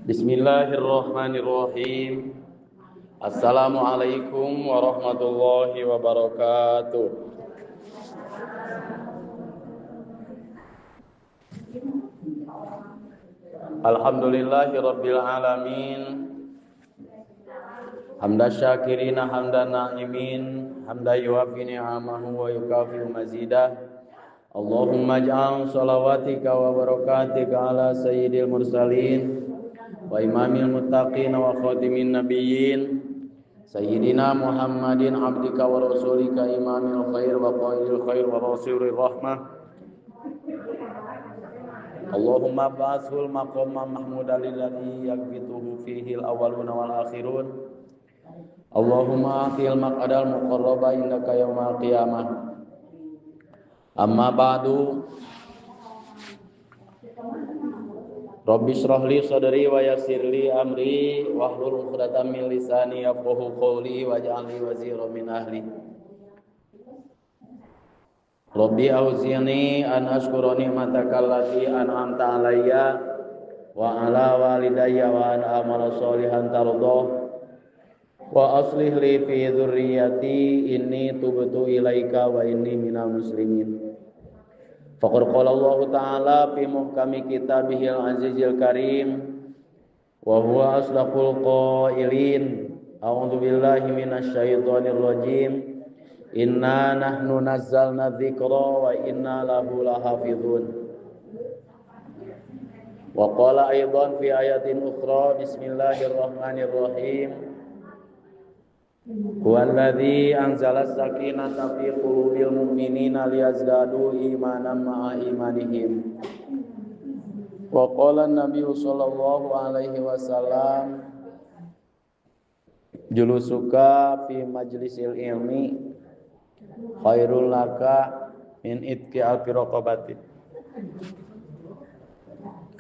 Bismillahirrahmanirrahim. Assalamualaikum warahmatullahi wabarakatuh. Alhamdulillahi rabbil alamin. Hamda syakirina hamdan na'imin, hamda yuwafi ni'amahu wa yukafi'u mazidah. Allahumma ij'al shalawatika wa barakatika ala sayyidil mursalin wa imamil muttaqin wa khatimin nabiyyin sayyidina Muhammadin abdika wa rasulika imamil khair wa qailil khair wa rasulir rahmah. Allahumma ba'athul maqama mahmuda lilladzi yaghbituhu fihi al-awwaluna wal akhirun. Allahumma atil maq'adal muqarraba indaka yaumal qiyamah. Amma ba'du. Rabbi shrah li sadri wa yassir li amri wahlul 'uqdatam min lisani yafqahu qawli waj'al li waziran min ahli. Rabbi auzi'ni an ashkura ni'mataka allati an'amta 'alayya wa 'ala walidayya wa an a'mala sholihan tardah wa aslih li fi dzurriyyati inni tubtu ilaika wa inni minal muslimin. Faqad qala Allah ta'ala fi muhkami kitabihil azizil karim wa huwa asdaqul qailin. A'udzu billahi minasyaitonir rajim. Inna nahnu nazzalna dzikra wa inna lahu lahafizun. Wa qala aidan fi ayatin ukhra bismillahirrahmanirrahim. Huwallazi anzala as-sakinata fi qulubil mu'minina liyazdadu imanan ma'a imanihim. Wa qala an-nabiyyu sallallahu alaihi wasallam julusuka fi majlisil ilmi khairul laka min itqi alfi raqabatin.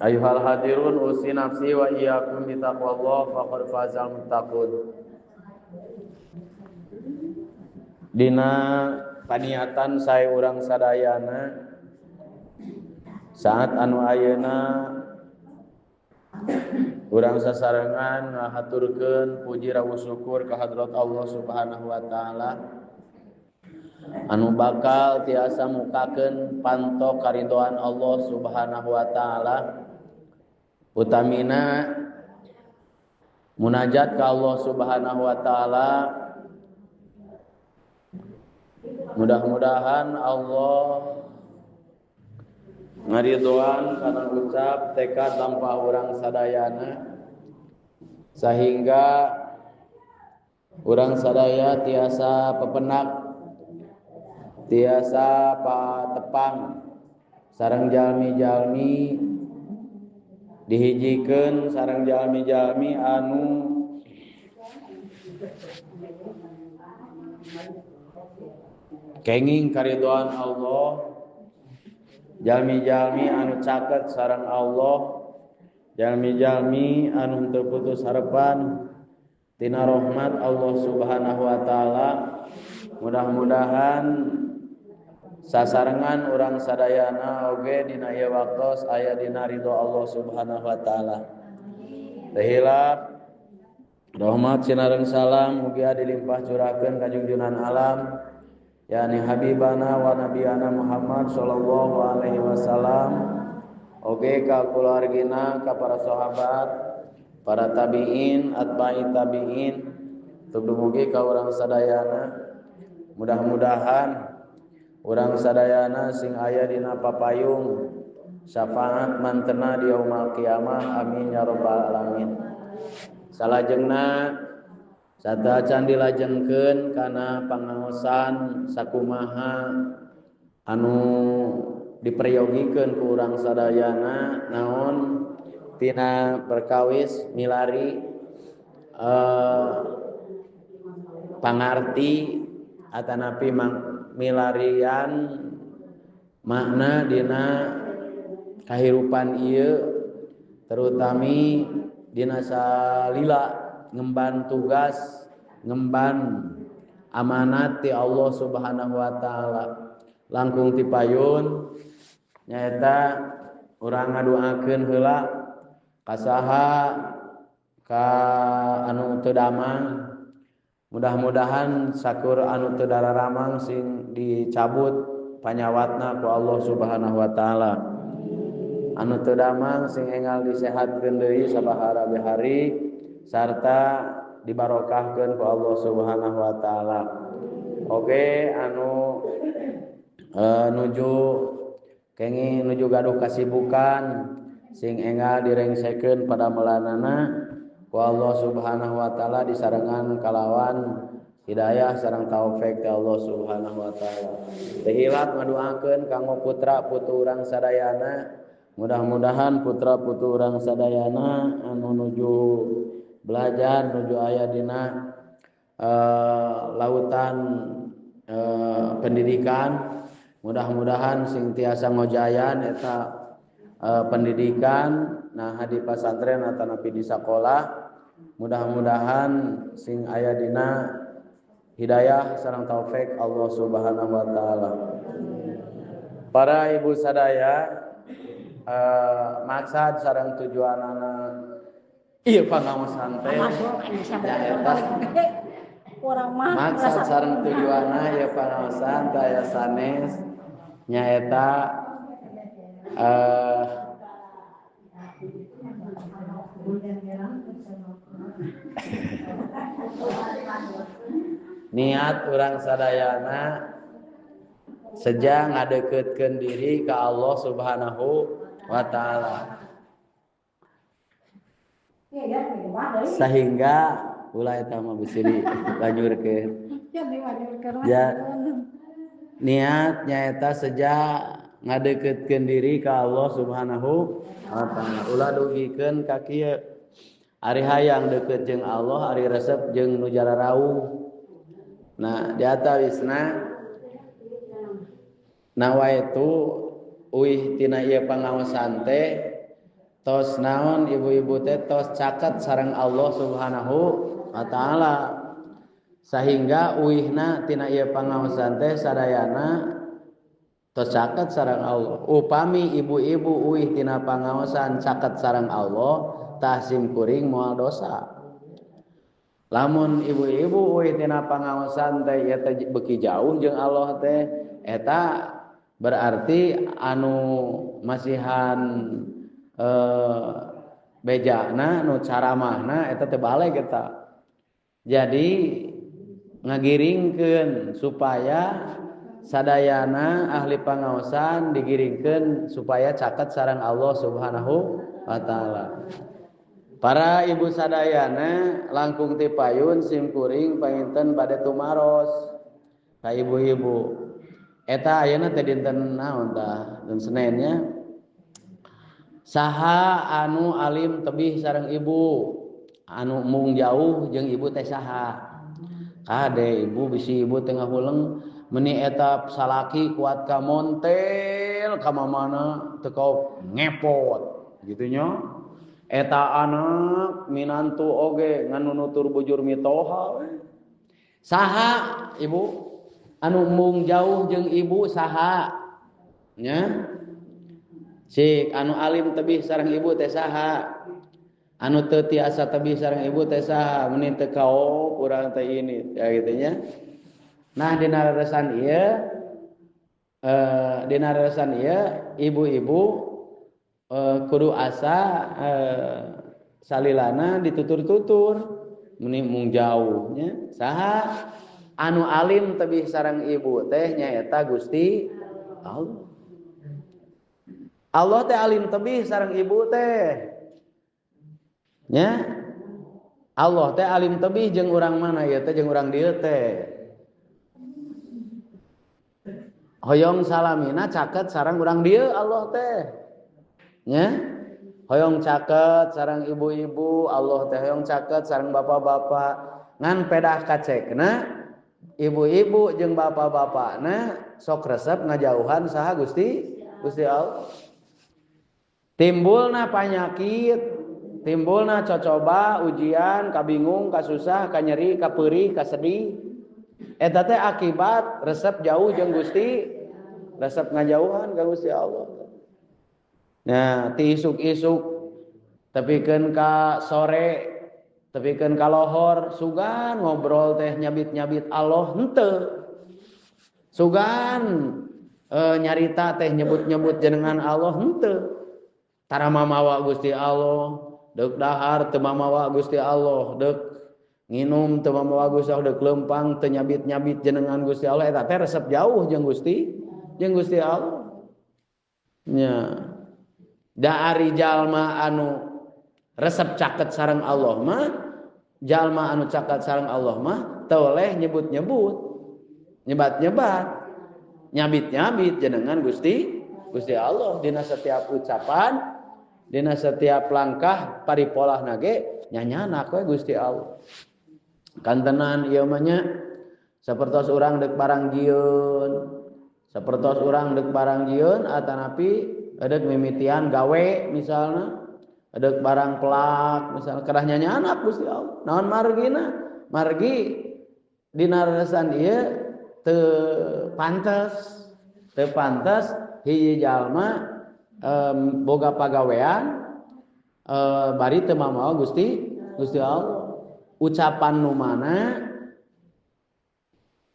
Ayyuhal hadirun usi nafsi wa iyyakum bi taqwallah faqad fazal muttaqun. Dina paniatan sae urang sadayana saat anu ayeuna urang sasarengan ngahaturkeun puji rawu syukur ka hadrat Allah Subhanahu wa taala anu bakal tiasa mukakeun panto karidoan Allah Subhanahu wa taala, utamina munajat ka Allah Subhanahu wa taala. Mudah-mudahan Allah ngaridoan kana ucap tekad lampah urang sadayana sehingga urang sadaya tiasa pepenak, tiasa patepang sareng jalmi-jalmi dihijikeun sareng jalmi-jalmi anu kenging karidoan Allah, jalmi-jalmi anu caket sareng Allah, jalmi-jalmi anu henteu putus harepan tina rahmat Allah Subhanahu wa taala. Mudah-mudahan sasarengan urang sadayana oge dina ieu waktos aya dina ridho Allah Subhanahu wa taala. Teu hilap rahmat sinareng salam mugia dilimpah curahkeun ka junjunan alam yakni habibana wa nabiyana Muhammad sallallahu alaihi wasallam, oge ka keluargina, ka para sahabat, para tabiin, atba'i tabiin, tuluy ka urang sadayana. Mudah-mudahan urang sadayana sing aya dina papayung syafaat mantena di yaumul qiyamah, amin ya rabbal alamin. Salajengna satacan dilajengkeun kana pangaosan sakumaha anu diperyogikeun ku urang sadayana naon tina perkawis milari pangarti atanapi milarian makna dina kahirupan ieu terutami dina salila ngemban tugas, ngemban amanat ti Allah Subhanahu wa taala. Langkung ti payun nyaeta urang ngaduakeun heula Kasaha ka anu teu damang, mudah-mudahan sakur anu teu dararamang sing dicabut panyawatna ku Allah Subhanahu wa taala. Anu teu damang sing enggal disehatkeun deui sabahara hari sarta dibarokahkeun ku Allah Subhanahu wa taala. Oke, anu nuju kenging nuju gaduh kasibukan sing enggal direngsekeun pada melanana ku Allah Subhanahu wa taala disarengan kalawan hidayah sareng taufik ti Allah Subhanahu wa taala. Teu hilap ngaduakeun kanggo putra putu urang sadayana. Mudah-mudahan putra putu urang sadayana anu nuju belajar nuju aya dina lautan pendidikan, mudah-mudahan sing tiasa ngojayan eta pendidikan nah di pasantren atanapi di sakola, mudah-mudahan sing aya dina hidayah sareng taufik Allah Subhanahu wa taala. Para ibu sadaya, maksad sareng tujuanana ieu pangaosan teh nyaeta maksad sareng tujuanna ieu pangaosan daya sanes nyaeta niat urang sadayana seja ngadeukeutkeun diri ka Allah Subhanahu wa taala. Sehingga ulah eta mah bisi dilanjurkeun. Ya, niat nyaeta seja ngadeukeutkeun diri ka Allah Subhanahu wa taala. Ulah dugikeun ka kieu. Ari hayang deukeut jeung Allah, ari resep jeung nu jararauh. Nah, di atawisna nawaitu uih tina ieu pangaosan teh tos naon ibu-ibu teh tos caket sareng Allah Subhanahu wa taala, sehingga uihna tina ieu pangaosan teh sadayana tos caket sareng Allah. Upami ibu-ibu uih tina pangaosan caket sareng Allah, tah sim kuring moal dosa. Lamun ibu-ibu uih tina pangaosan teh ieu teh beuki jauh jeung Allah teh, eta berarti anu masihan bejana nu caramahna eta teh balik eta. Jadi ngagiringkeun supaya sadayana ahli pangaosan digiringkeun supaya caket sareng Allah Subhanahu wa taala. Para ibu sadayana langkung ti payun sim kuring panginten bade tumaros ka ibu-ibu. Eta ayeuna teh dinten naon tah? Dinten Senennya. Saha anu alim tebih sareng ibu, anu mung jauh jeung ibu teh saha? Kade ibu bisi ibu teh ngahuleng meni eta salaki kuat ka montel ka mamana teu kaop ngepot gitu nya. Eta anak minantu oge ngan nutur bujur mitoha we. Saha ibu anu mung jauh jeung ibu saha nya? Sik anu alim tebih sareng ibu teh saha? Anu teu tiasa tebih sareng ibu teh saha? Meni teu kaop urang teh ini ya gitu nya. Nah dina reresan ieu ibu-ibu kudu asa salilana ditutur-tutur meni mung jauh nya. Saha anu alim tebih sareng ibu teh nyaeta Gusti Allah. Allah teh alim tebih sareng ibu teh. Nya? Allah teh alim tebih jeung urang mana ieu teh jeung urang dieu teh. Hoyong salamina caket sareng urang dieu Allah teh. Nya? Hoyong caket sareng ibu-ibu, Allah teh hoyong caket sareng bapak-bapak. Ngan pedah kacekna ibu-ibu jeung bapak-bapakna sok resep ngajauhan saha Gusti? Gusti Allah. Timbulna panyakit, timbulna cocoba, ujian, kabingung, kasusah, kanyeri, kapeurih, kasedih. Eta teh akibat resep jauh jeung Gusti, resep ngajauhan ka Gusti Allah. Nah, ti isuk-isuk Tepikeun ka sore, tepikeun ka lohor, sugan ngobrol teh nyabit-nyabit Allah henteu. Sugan nyarita teh nyebut-nyebut jenengan Allah henteu. Tara mamawa Gusti Allah, deuk dahar teu mamawa Gusti Allah, deuk nginum teu mamawa Gusti Allah, deuk leumpang teu nyabit-nyabit jenengan Gusti Allah, eta teh resep jauh jeung Gusti Allah. Nya. Da ari jalma anu resep caket sareng Allah mah, jalma anu caket sareng Allah mah teu oleh nyebut-nyebut, nyebat-nyebat, nyabit-nyabit jenengan Gusti Allah dina setiap ucapan, dina setiap langkah paripolah nage nyanyanak we Gusti Allah. Kantenan ieu mah nya sapertos urang deuk barang jieun, sapertos urang deuk barang jieun atanapi deuk mimitian gawe misalna, deuk barang pelak misalna kedah nyanyanak Gusti Allah. Naon margina? Margi dina resan ieu teu pantes hiji jalma boga pagawean bari teu mamawa Gusti Allah. Ucapan nu mana,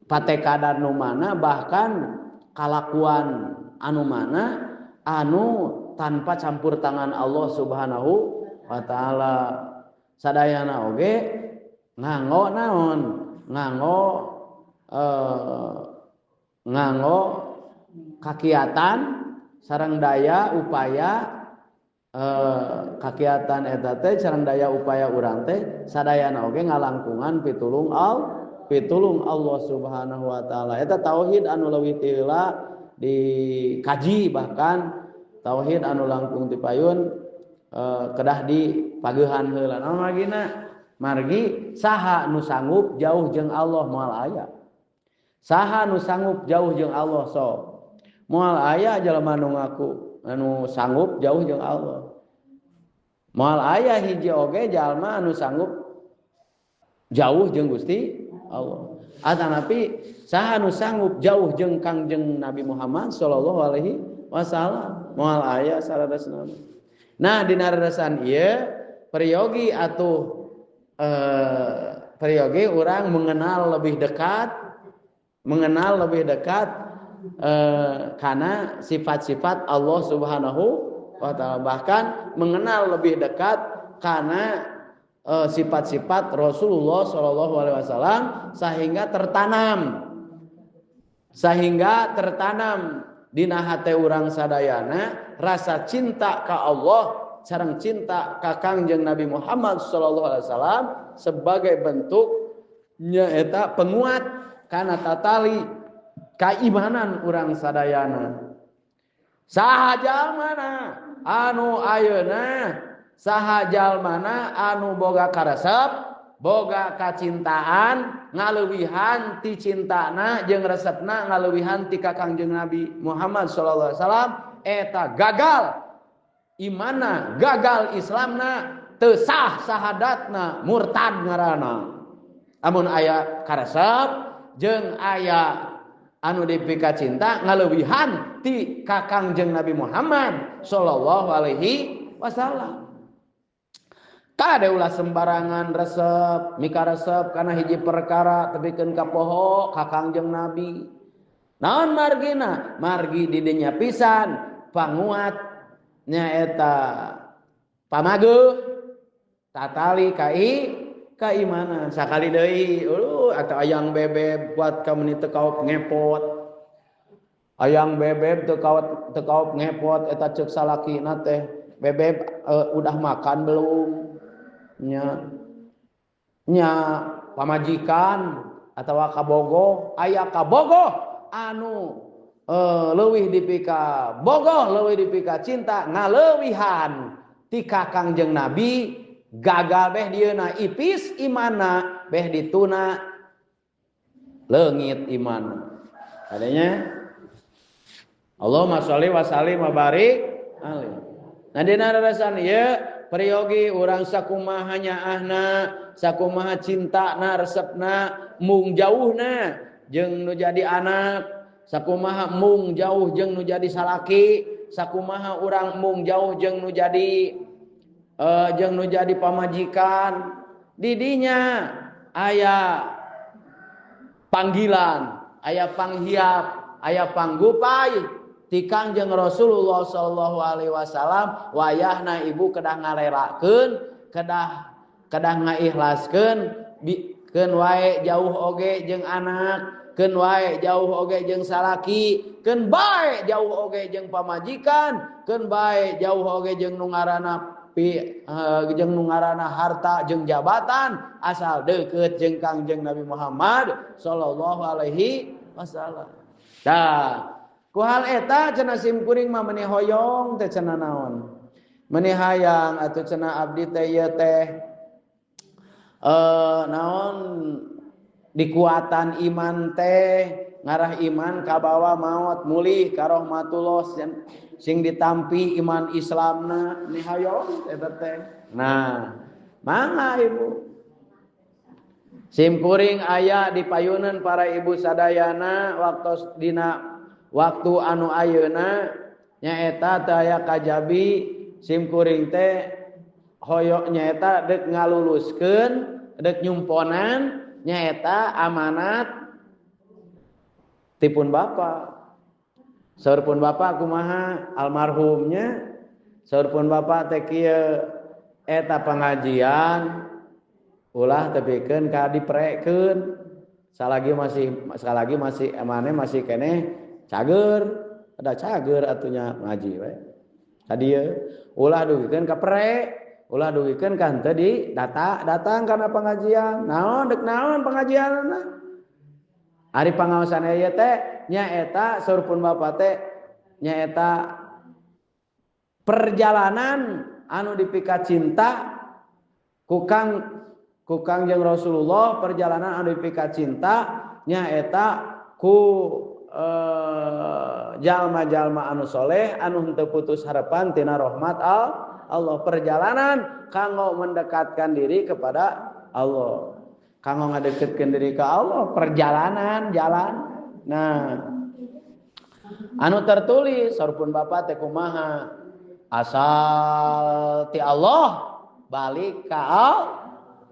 patekadan nu mana, bahkan kalakuan anu mana anu tanpa campur tangan Allah Subhanahu wa taala. Sadayana oge nganggo naon? Nganggo nganggo kakiatan sareng daya upaya kakiatan eta teh sareng daya upaya urang teh sadayana oge ngalangkungan pitulung Allah Subhanahu wa taala. Eta tauhid anu leuwih ti heula dikaji, bahkan tauhid anu langkung ti payun kedah dipageuhan heula. Naon margina? Margi saha nu sanggup jauh jeung Allah moal aya. Saha nu sanggup jauh jeung Allah so. Moal aya jalma nu ngaku anu sanggup jauh jeung Allah. Moal aya hiji oge jalma anu sanggup jauh jeung Gusti Allah. Atanapi saha nu sanggup jauh jeung Kangjeng Nabi Muhammad sallallahu alaihi wasallam. Moal aya saradasna. Nah dina reresan ieu peryogi atuh peryogi urang mengenal lebih dekat karena sifat-sifat Allah Subhanahu wa taala, bahkan mengenal lebih dekat karena sifat-sifat Rasulullah sallallahu alaihi wasallam sehingga tertanam dina hate urang sadayana rasa cinta ka Allah sareng cinta ka Kangjeng Nabi Muhammad sallallahu alaihi wasallam sebagai bentuk nyaeta penguat kana tatali keimanan urang sadayana. Saha jalmana anu ayeuna, saha jalmana anu boga karesep, boga kacintaan ngaleuwihan ti cintana jeung resepna ngaleuwihan ti ka Kangjeng Nabi Muhammad sallallahu alaihi wasallam, eta gagal imana, gagal Islamna, teu sah sahadatna, murtad ngaranna. Amun aya karesep jeung aya anu dipika cinta ngaleuwihan ti ka Kangjeng Nabi Muhammad sallallahu alaihi wasallam. Kade ulah sembarangan resep, mika resep kana hiji perkara tepikeun ka poho ka Kangjeng Nabi. Naon margina? Margi di dinya pisan panguat nyaeta pamageuh tatali keimanan. Sakali deui atau ayang bebeb buat kamu teu kaop ngepot, ayang bebeb teu kaop ngepot eta ceuk salakina teh, bebeb udah makan belum nya nya pamajikan atawa kabogoh, aya kabogoh anu leuwih dipika bogoh, leuwih dipika cinta ngaleuwihan ti ka Kangjeng Nabi, gagal beh dieuna ipis imana, beh dituna leungit imana. Adanya Allahumma sholli wa sallim wa barik alaihi. Nah dina rarasan ieu peryogi urang sakumaha nyaahna, sakumaha cintana, resepna, mung jauhna jeung nu jadi anak, sakumaha mung jauh jeung nu jadi salaki, sakumaha urang mung jauh jeung nu jadi Jeung nu jadi pamajikan didinya aya panggilan, aya panghiap, aya panggupai ti Kangjeng Rasulullah sallallahu alaihi wasallam wayahna ibu kedah ngarelakeun, kedah ngaikhlaskeun, keun wae jauh oge jeung anak, keun wae jauh oge jeung salaki, keun bae jauh oge jeung pamajikan, keun bae jauh oge jeung nu ngaranna jeung nu ngaranna harta jeung jabatan, asal deukeut jeung Kangjeng Nabi Muhammad sallallahu alaihi wasallam. Tah, ku hal eta cenah sim kuring mah meuni hoyong teh cenah naon? Meuni hayang atuh cenah abdi teh ieu teh naon dikuatan iman teh ngarah iman kabawa maot mulih ka rahmatullah sing ditampi iman Islamna ni hoyong eta teh. Nah, mangga ibu. Sim kuring aya di payunan para ibu sadayana waktos dina waktu anu ayeuna nyaeta teu aya kajabi sim kuring teh hoyong nyaeta deuk ngaluluskeun deuk nyumponan nyaeta amanat tipun bapa. Saur pun bapa kumaha almarhumnya, saur pun bapa teh kieu eta pengajian ulah tepikeun ka diprekeun salagi masih emane masih keneh cager, ada cager atunya ngaji we. Ka dieu ulah dugikeun ka pre, ulah dugikeun ka henteu di data datang kana pengajian. Naon deuk naon pengajianna? Ari pangaosan ieu teh nyaeta saur pun bapa teh nyaeta perjalanan anu dipika cinta ku Kangjeng Rasulullah, perjalanan anu dipika cinta nyaeta ku jalma-jalma anu soleh anu henteu putus harapan tina rahmat Allah, perjalanan kanggo mendekatkan diri kepada Allah, kanggo ngadeketkeun diri ka Allah, perjalanan jalan. Nah, anu tertulis saur pun bapa teh kumaha asal ti Allah balik ka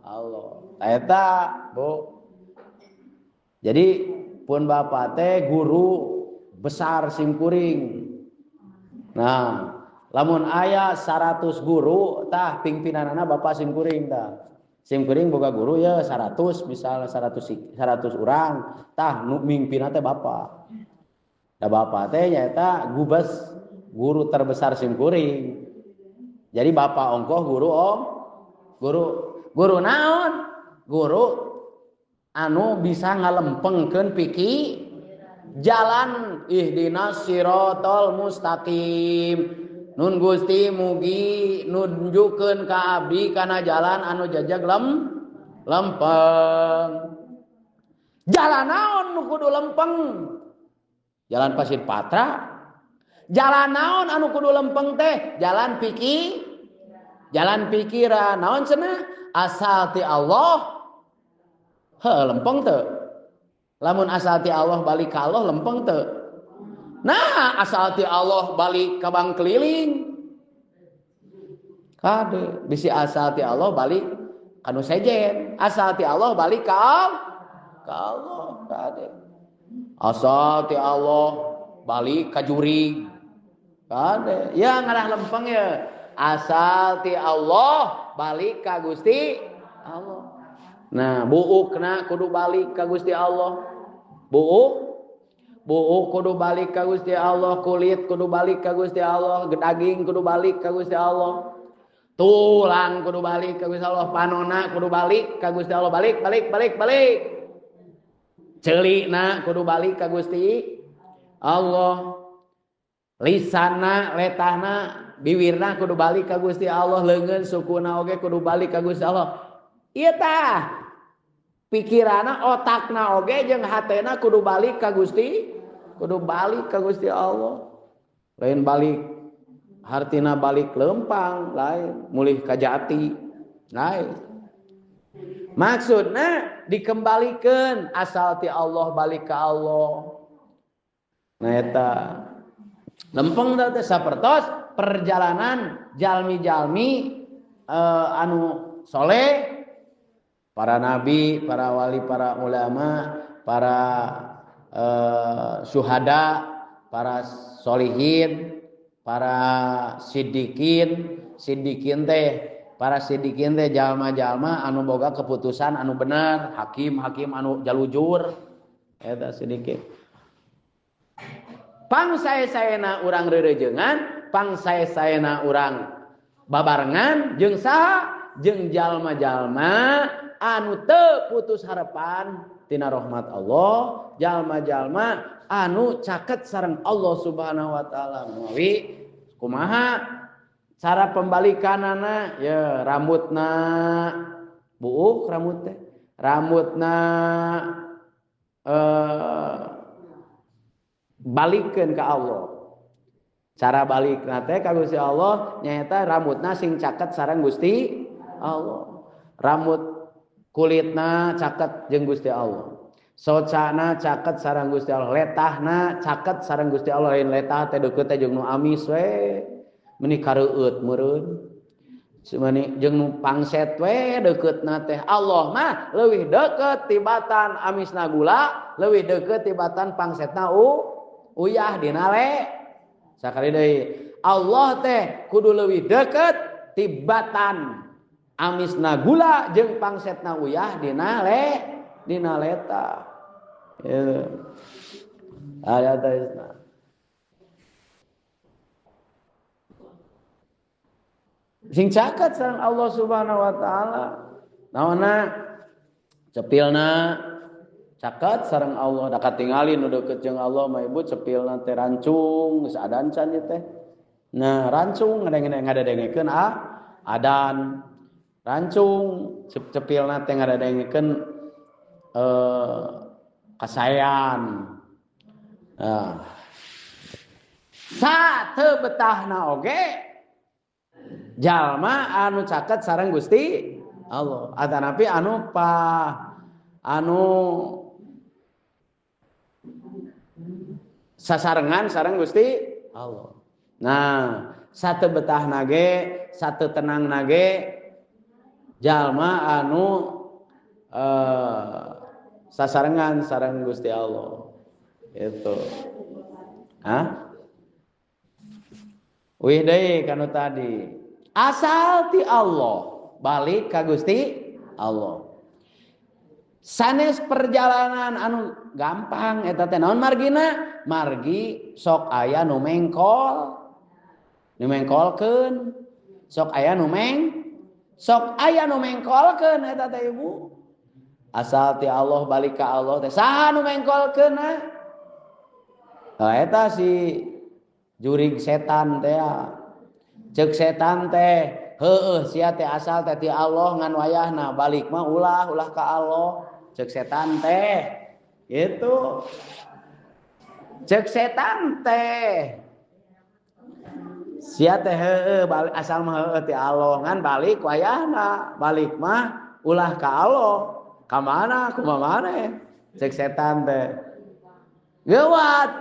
Allah. Eta, Bu. Jadi pun bapa teh guru besar simkuring. Nah, lamun aya 100 guru tah pimpinanana bapa simkuring tah. Simkuring boga guru ya 100 misalnya 100 urang tah nu mimpinna teh bapa. Da bapa teh nyaeta gubes guru terbesar simkuring. Jadi bapa ongkoh guru om guru naon? Guru anu bisa ngalempengkeun piki jalan ihdinas siratal mustaqim. Nun Gusti mugi nunjukeun ka abdi kana jalan anu jajag lempeng. Jalan naon nu kudu lempeng? Jalan Pasir Patra. Jalan naon anu kudu lempeng teh? Jalan piki, jalan pikiran. Naon cenah? Asal ti Allah. Heuh lempeng teu. Lamun asal ti Allah balik ka Allah lempeng teu. Nah, asal ti Allah balik ka bang keliling. Kade bisi asal ti Allah balik ka nu sejen. Asal ti Allah balik ka Allah kade. Asal ti Allah balik ka jurig. Kade. Ya ngarah lempeng ya. Asal ti Allah balik ka Gusti Allah. Nah, buukna kudu balik ka Gusti Allah. Buuk kudu balik ka Gusti Allah, kulit kudu balik ka Gusti Allah, daging kudu balik ka Gusti Allah. Tulang kudu balik ka Gusti Allah, panona kudu balik ka Gusti Allah, balik balik balik balik. Ceulina kudu balik ka Gusti Allah. Lisanna, letahna, biwirna kudu balik ka Gusti Allah, leungeun sukuna oge kudu balik ka Gusti Allah. Ieu tah pikiranna, otakna oge jeung hatena kudu balik ka Gusti, kudu balik ka Gusti Allah. Lain balik hartina balik lempang, lain mulih ka jati, lain. Maksudna dikembalikan asal ti Allah balik ka Allah. Nah eta lempeng teh sapertos perjalanan jalmi-jalmi anu soleh, para nabi, para wali, para ulama, para syuhada, para solihin, para sidikin, sidikin teh, para sidikin teh jalma-jalma anu boga keputusan anu bener, hakim-hakim anu jalujur, eta sidikin. Pang sae-saena urang reurejeungan, pang sae-saena urang babarengan jeung saha? Jeung jalma-jalma anu teu putus harapan tina rahmat Allah, jalma-jalma anu caket sareng Allah Subhanahu wa taala. Mawi kumaha cara pembalikanana? Ya rambutna buuk rambut teh, rambutna balikeun ka Allah. Cara balikna teh ka Gusti Allah nyaeta rambutna sing caket sareng Gusti Allah. Rambut kulitna caket jeung Gusti Allah. Socana caket sareng Gusti Allah, letahna caket sareng Gusti Allah. Lain letah teh deukeut teh jeung nu amis we, meuni kareueut meureun. Meuni jeung nu pangset we deukeutna teh. Allah mah leuwih deukeut tibatan amisna gula, leuwih deukeut tibatan pangsetna uyah dina le. Sakali deui, Allah teh kudu leuwih deukeut tibatan amisna gula jeung pangsetna uyah dina le, dina leta. Ayat isna. Sing caket sareng Allah Subhanahu wa taala. Naonna cepilna caket sareng Allah, da katingali nu deukeut jeung Allah mah ibu cepilna teh rancung, geus adan can ieu teh. Nah, rancung ngadadengekeun adan. Rancung cepilna teh ngadadengekeun kasayan. Nah. Sa teu betahna oge jalma anu caket sareng Gusti Allah. Atanapi anu pa anu sasarengan sareng Gusti Allah. Nah, satu betah nage, satu tenang nage jalma anu sasarengan sareng Gusti Allah. Itu. Hah? Wih deui kanu tadi. Asal ti Allah, balik ka Gusti Allah. Sanes perjalanan anu gampang eta teh naon margina? Margi sok aya nu mengkol. Nu mengkolkeun. Sok aya nu meng, sok aya nu mengkolkeun eta teh ibu. Asal ti Allah balik ka Allah teh saha nu mengkolkeunna? Nah, eta si jurig setan teh. Ceuk setan teh heueuh sia teh asal teh ti Allah ngan wayahna balik mah ulah ulah ka Allah. Ceuk setan teh gitu. Ceuk setan teh sia teh heueuh balik asal mah heueuh ti Allah ngan balik wayahna balik mah ulah ka Allah. Ka mana kumaha maneh? Ceuk setan teh. Geuwat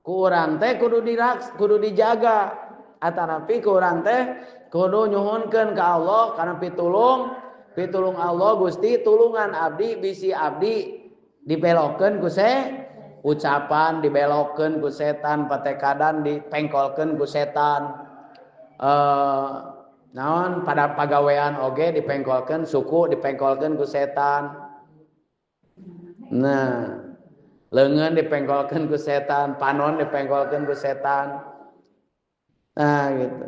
ku urang teh kudu diraks, kudu dijaga. Atanapi ku urang teh kudu nyuhunkeun ka Allah kana pitulung, pitulung Allah Gusti tulungan abdi bisi abdi dibelokkeun ku ucapan dibelokkeun ku setan, patekadan dipengkolkeun ku setan. Naon pada pagawean oge dipengkolkeun, suku dipengkolkeun ku setan. Nah, leungeun dipengkolkeun ku setan, panon dipengkolkeun ku setan. Nah gitu.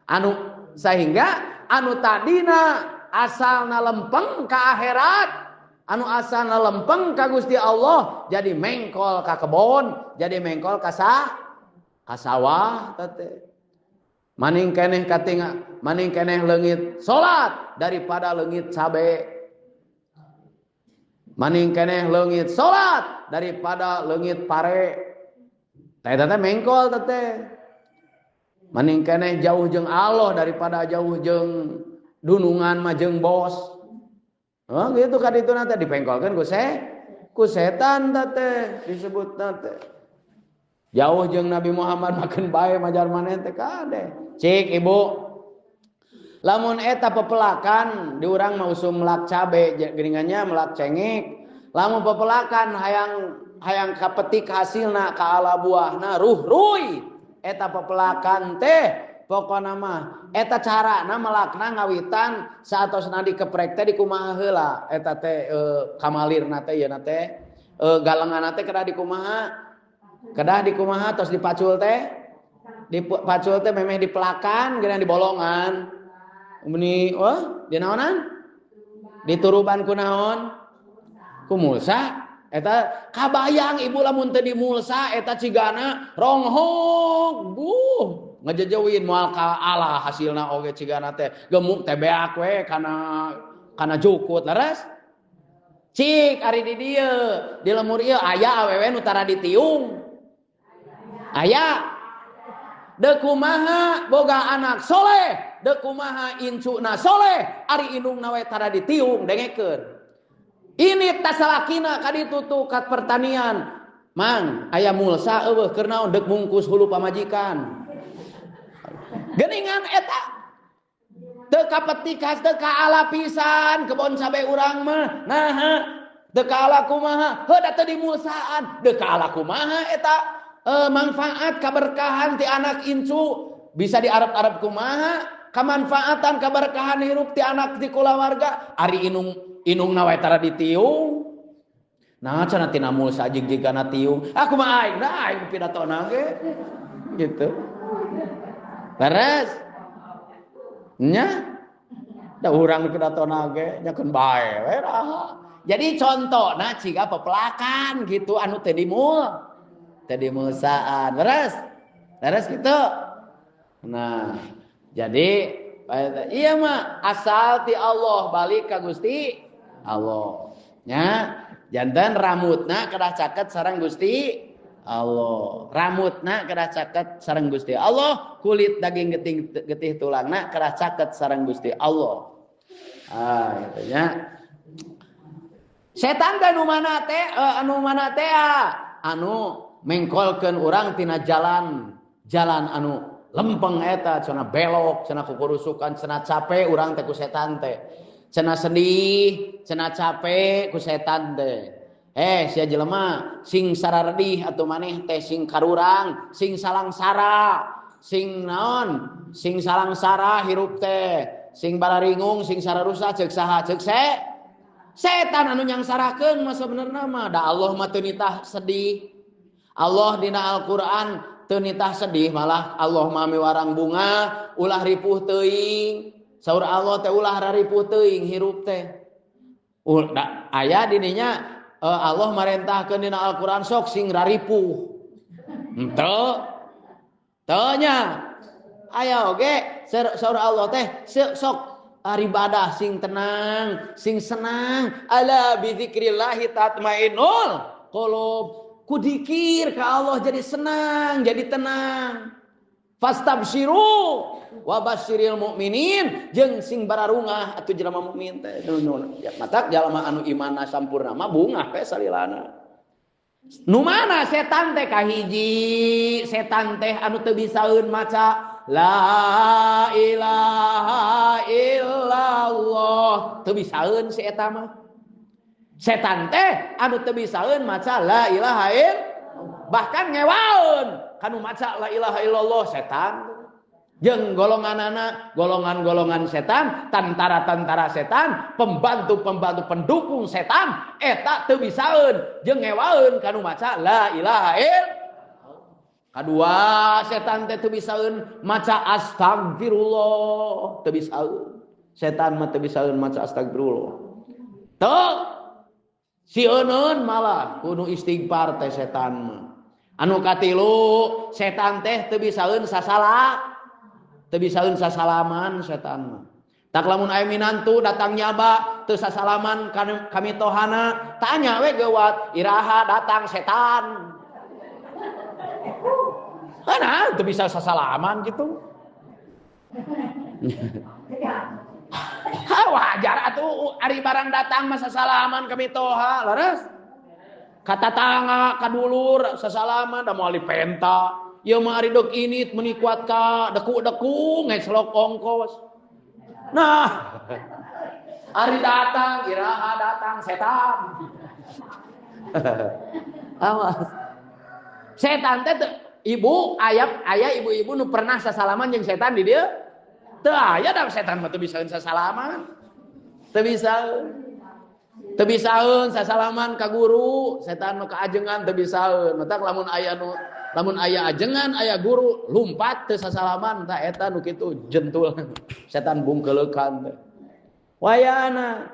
Anu sehingga anu tadina asalna lempeng ka akhirat, anu asalna lempeng ka Gusti Allah jadi mengkol ka kebon, jadi mengkol ka sawah teh. Maning keneh katinga, maning keneh leungit salat daripada leungit cabe. Maning keneh leungit salat daripada leungit pare. Teh teh mengkol teh. Maning keneh jauh jeung Allah daripada jauh jeung dunungan mah jeung bos. Oh gitu ka ditu na teh dipengkolkeun ku setan teh disebutna teh. Jauh jeung Nabi Muhammad makan bae majar maneh teh kade. Cik ibu. Lamun eta pepelakan di urang mah usum melak cabe geuningannya melak cengek. Lamun pepelakan hayang kapetik hasilna ka ala buahna ruh-ruy eta pepelakan teh pokona mah eta carana melakna ngawitan saatosna dikeprek teh dikumaha heula eta teh kamalirna teh yeuna teh galenganna teh kedah dikumaha tos dipacul teh dipacul teh memeh dipelakan geuna dibolongan meni wah dinaonan dituruban ku naon ku mulsa eta kabayang ibu lamun teu dimulsa eta cigana ronghok buh ngejejeuin moal ka ala hasilna oge cigana teh gemuk teh beak we kana jukut leres cik ari di dieu di lemur ieu aya awewe nu tara ditiung aya deuk kumaha boga anak soleh deuk kumaha incuna soleh ari indungna we tara ditiung dengekeun ini tasalakina ka ditu tuh ka pertanian mang aya mulsa eueuh keur naon deuk mungkus hulu pamajikan geningan eta teu kapetikas teu kaala pisan kebon cabe urang mah naha teu kaala kumaha heuh da teu dimulsaan deuk kaala kumaha eta manfaat kaberkahan ti anak incu bisa diarep-arep kumaha kamanfaatan kaberkahan hirup ti anak ti kulawarga ari indungna we tara ditiung nah cenah tina mulsa jig-jigana tiung aku mah aing da aing pidatona ge gitu. Beres? Nya? Da urang pidatona ge nya keun bae we raha. Jadi contona ciga pepelakan gitu anu teu dimulsaan. Beres? Beres gitu. Nah, jadi iya mah asal ti Allah balik ka Gusti Allah. Nya, janten ramutna kedah caket sareng Gusti Allah. Ramutna kedah caket sareng Gusti Allah, kulit daging getih tulangna kedah caket sareng Gusti Allah. Ah, gitu nya. Setan teh nu mana teh anu mengkolkeun urang tina jalan anu lempeng eta cenah belok, cenah kukurusukan, cenah capek urang teh ku setan teh. Cenah sedih, cenah capek ku setan teh. Sia jelema sing sararedih atuh maneh teh sing karurang, sing salangsara, sing naon, sing salangsara hirup teh, sing bararingung, sing sararusa ceuk saha ceuk setan anu nyangsarakeun mah sabenerna mah da Allah mah teu nitah sedih. Allah dina Al-Qur'an teu nitah sedih malah Allah mah miwarang bunga ulah ripuh teuing. Saur Allah teh ulah raripuh teuing hirup teh. Aya dininya Allah marentahkeun dina Al-Qur'an sok sing raripuh. Henteu. Teu nya. Aya oge saur Allah teh sok ibadah sing tenang, sing senang. Ala bi dzikrillah tatmainnul qulub. Ku dikir ka Allah jadi senang, jadi tenang. Fastabshiru wa basyiril mukminin jeung sing bararungah atuh jelema mukmin teh matak jelema anu imanna sampurna mah bungah we salilana. Nu mana setan teh kahiji setan teh anu teu bisaeun maca la ilaha illallah teu bisaeun si eta mah. Setan teh anu teu bisaeun maca la ilaha illallah bahkan ngewaeun kanu maca la ilaha illallah setan jeung golonganana golongan-golongan setan, tantara-tantara setan, pembantu-pembantu pendukung setan eta teu bisaeun jeung ngewaeun kanu maca la ilaha illallah. Kadua setan teh teu bisaeun maca astagfirullah, teu bisaeun. Setan mah teu bisaeun maca astagfirullah. Teu sieun malah kudu istighfar teh setan mah. Anu katilu setan teh teu bisaeun sasala, teu bisaeun sasalaman setan mah. Tak lamun aya minantu datang nyaba teu sasalaman kami tohana, tanya we geuwat iraha datang setan. Mana teu bisa sasalaman gitu. Ha wajar atuh ari barang datang mah sasalaman kami toha, leres. Kata tangga kadulur sasalaman da moal dipenta. Ieu mah ari deuk init meuni kuat ka deku-deku ngeslok ongkos. Nah, ari datang, iraha datang setan. Awas. Setan teh ibu aya ibu-ibu nu pernah sasalaman jeung setan di dieu? Teu aya da setan mah teu bisaeun sasalaman. Teu bisaeun. Teu bisaeun sasalaman ka guru, setan mah kaajengan teu bisaeun. Matak lamun aya nu lamun aya ajengan aya guru lumpat teu sasalaman tah eta nu kitu jentul. Setan bungkeleukan teh. Wayana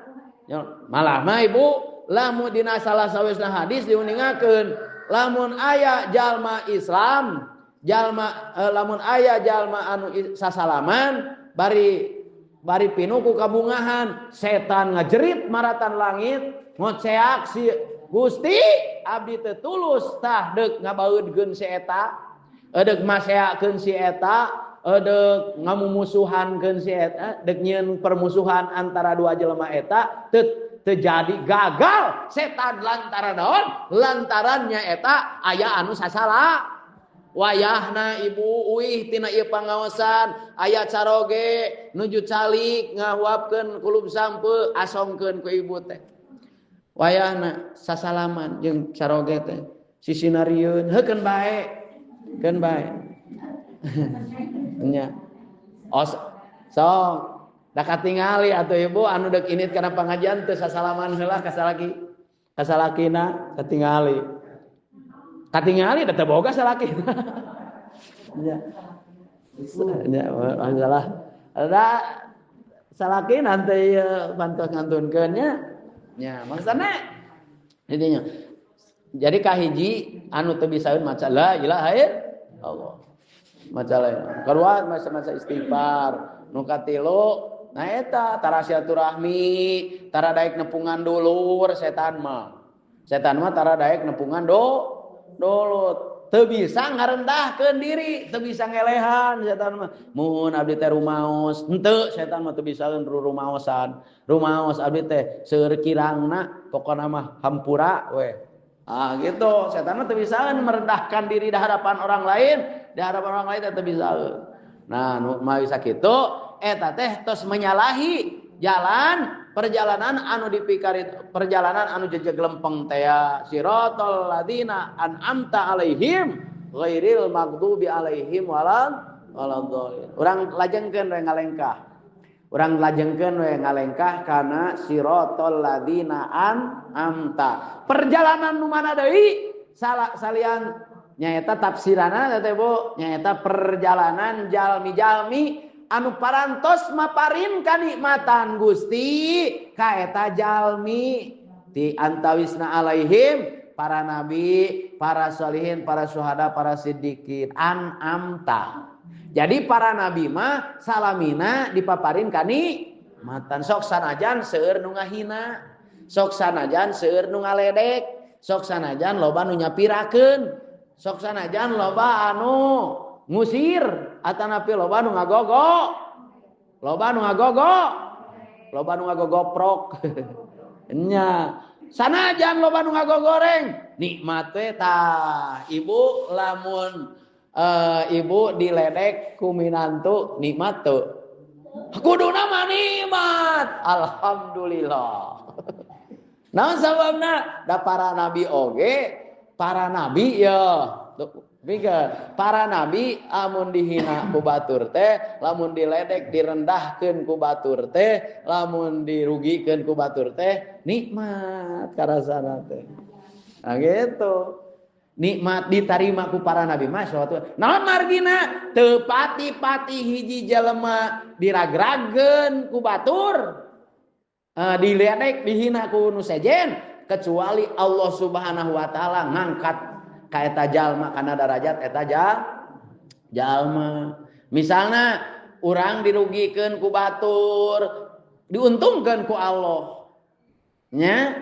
malah mah ibu lamun dina salah sawisna hadis diuningakeun lamun aya jalma Islam jalma lamun aya jalma anu sasalaman bari bari pinuh ku kabungahan setan ngajerit maratan langit ngoceak si Gusti abdi teu tulus tah deuk ngabaeudkeun si eta deuk maseakeun si eta deuk ngamumusuhankeun si eta deuk nyieun permusuhan antara dua jelema eta teu terjadi gagal setan lantaran naon lantarannya eta aya anu sasala wayahna ibu uih tina ieu pangaosan aya caroge nuju calik ngahuapkeun kulub sampeu asongkeun ku ibu teh wayahna sasalaman jeung caroge teh sisinarieun heukeun bae keun bae nya os sok da katingali atuh ibu anu deuk init kana pangajian teu sasalaman heula ka salaki ka salakina katingali katingali da teu boga salakina nya nya masalah da salakina teh ieu bantos ngantunkeun nya nya maksudna intinya jadi kahiji anu teu bisaeun maca la ilaha illallah maca la kadua maca istighfar nu katilu nah eta tara silaturahmi tara daek nepungan dulur setan mah tara daek nepungan dulur teu bisa ngarendahkeun diri teu bisa ngelehan setan mah muhun abdi teh rumaos henteu setan mah teu bisaeun rumaosan rumaos abdi teh seueur kirangna pokona mah hampura we ah gitu setan mah teu bisaeun merendahkan diri di hadapan orang lain di hadapan orang lain teh teu bisaeun nah nu mah bisa kitu eta teh tos menyalahi jalan perjalanan anu dipikari perjalanan anu jejeg lempeng teh siratal ladina an'amta alaihim ghairil maghdubi alaihim waladdallin. Urang lajengkeun we ngalengkah. Urang lajengkeun we ngalengkah kana siratal ladina an'amta. Perjalanan nu mana deui? Salian nyaeta tafsiranna teh Bu, nyaeta perjalanan jalmi-jalmi anu parantos maparin kanikmatan Gusti kaeta jalmi ti antawisna alaihim para nabi, para sholihin, para syuhada, para siddiqin an'amta. Jadi para nabi mah salamina dipaparin kanikmatan sok sanajan seueur nu ngahina, sok sanajan seueur nu ngaledek, sok sanajan loba nu nyapirakeun, sok sanajan loba anu ngusir atanapi loba nu ngagogo loba nu ngagogo loba nu ngagogoprok nya sanajan loba nu ngagogoreng nikmat we tah ibu lamun ibu diledek ku minantu nikmat teu kuduna mah nikmat alhamdulillah naon sababna da para nabi oge para nabi ya pikir para nabi amun dihina ku batur teh lamun diledek direndahkeun ku batur teh lamun dirugikeun ku batur teh nikmat karasana teh nah gitu nikmat ditarima ku para nabi mah suatu naon margina teu pati-pati hiji jelema diragrageun ku batur diledek dihina ku nu sejen kecuali Allah Subhanahu wa taala ngangkat ka eta jalma kana darajat eta jalma. Misalna urang dirugikeun ku batur, diuntungkeun ku Allah. Nya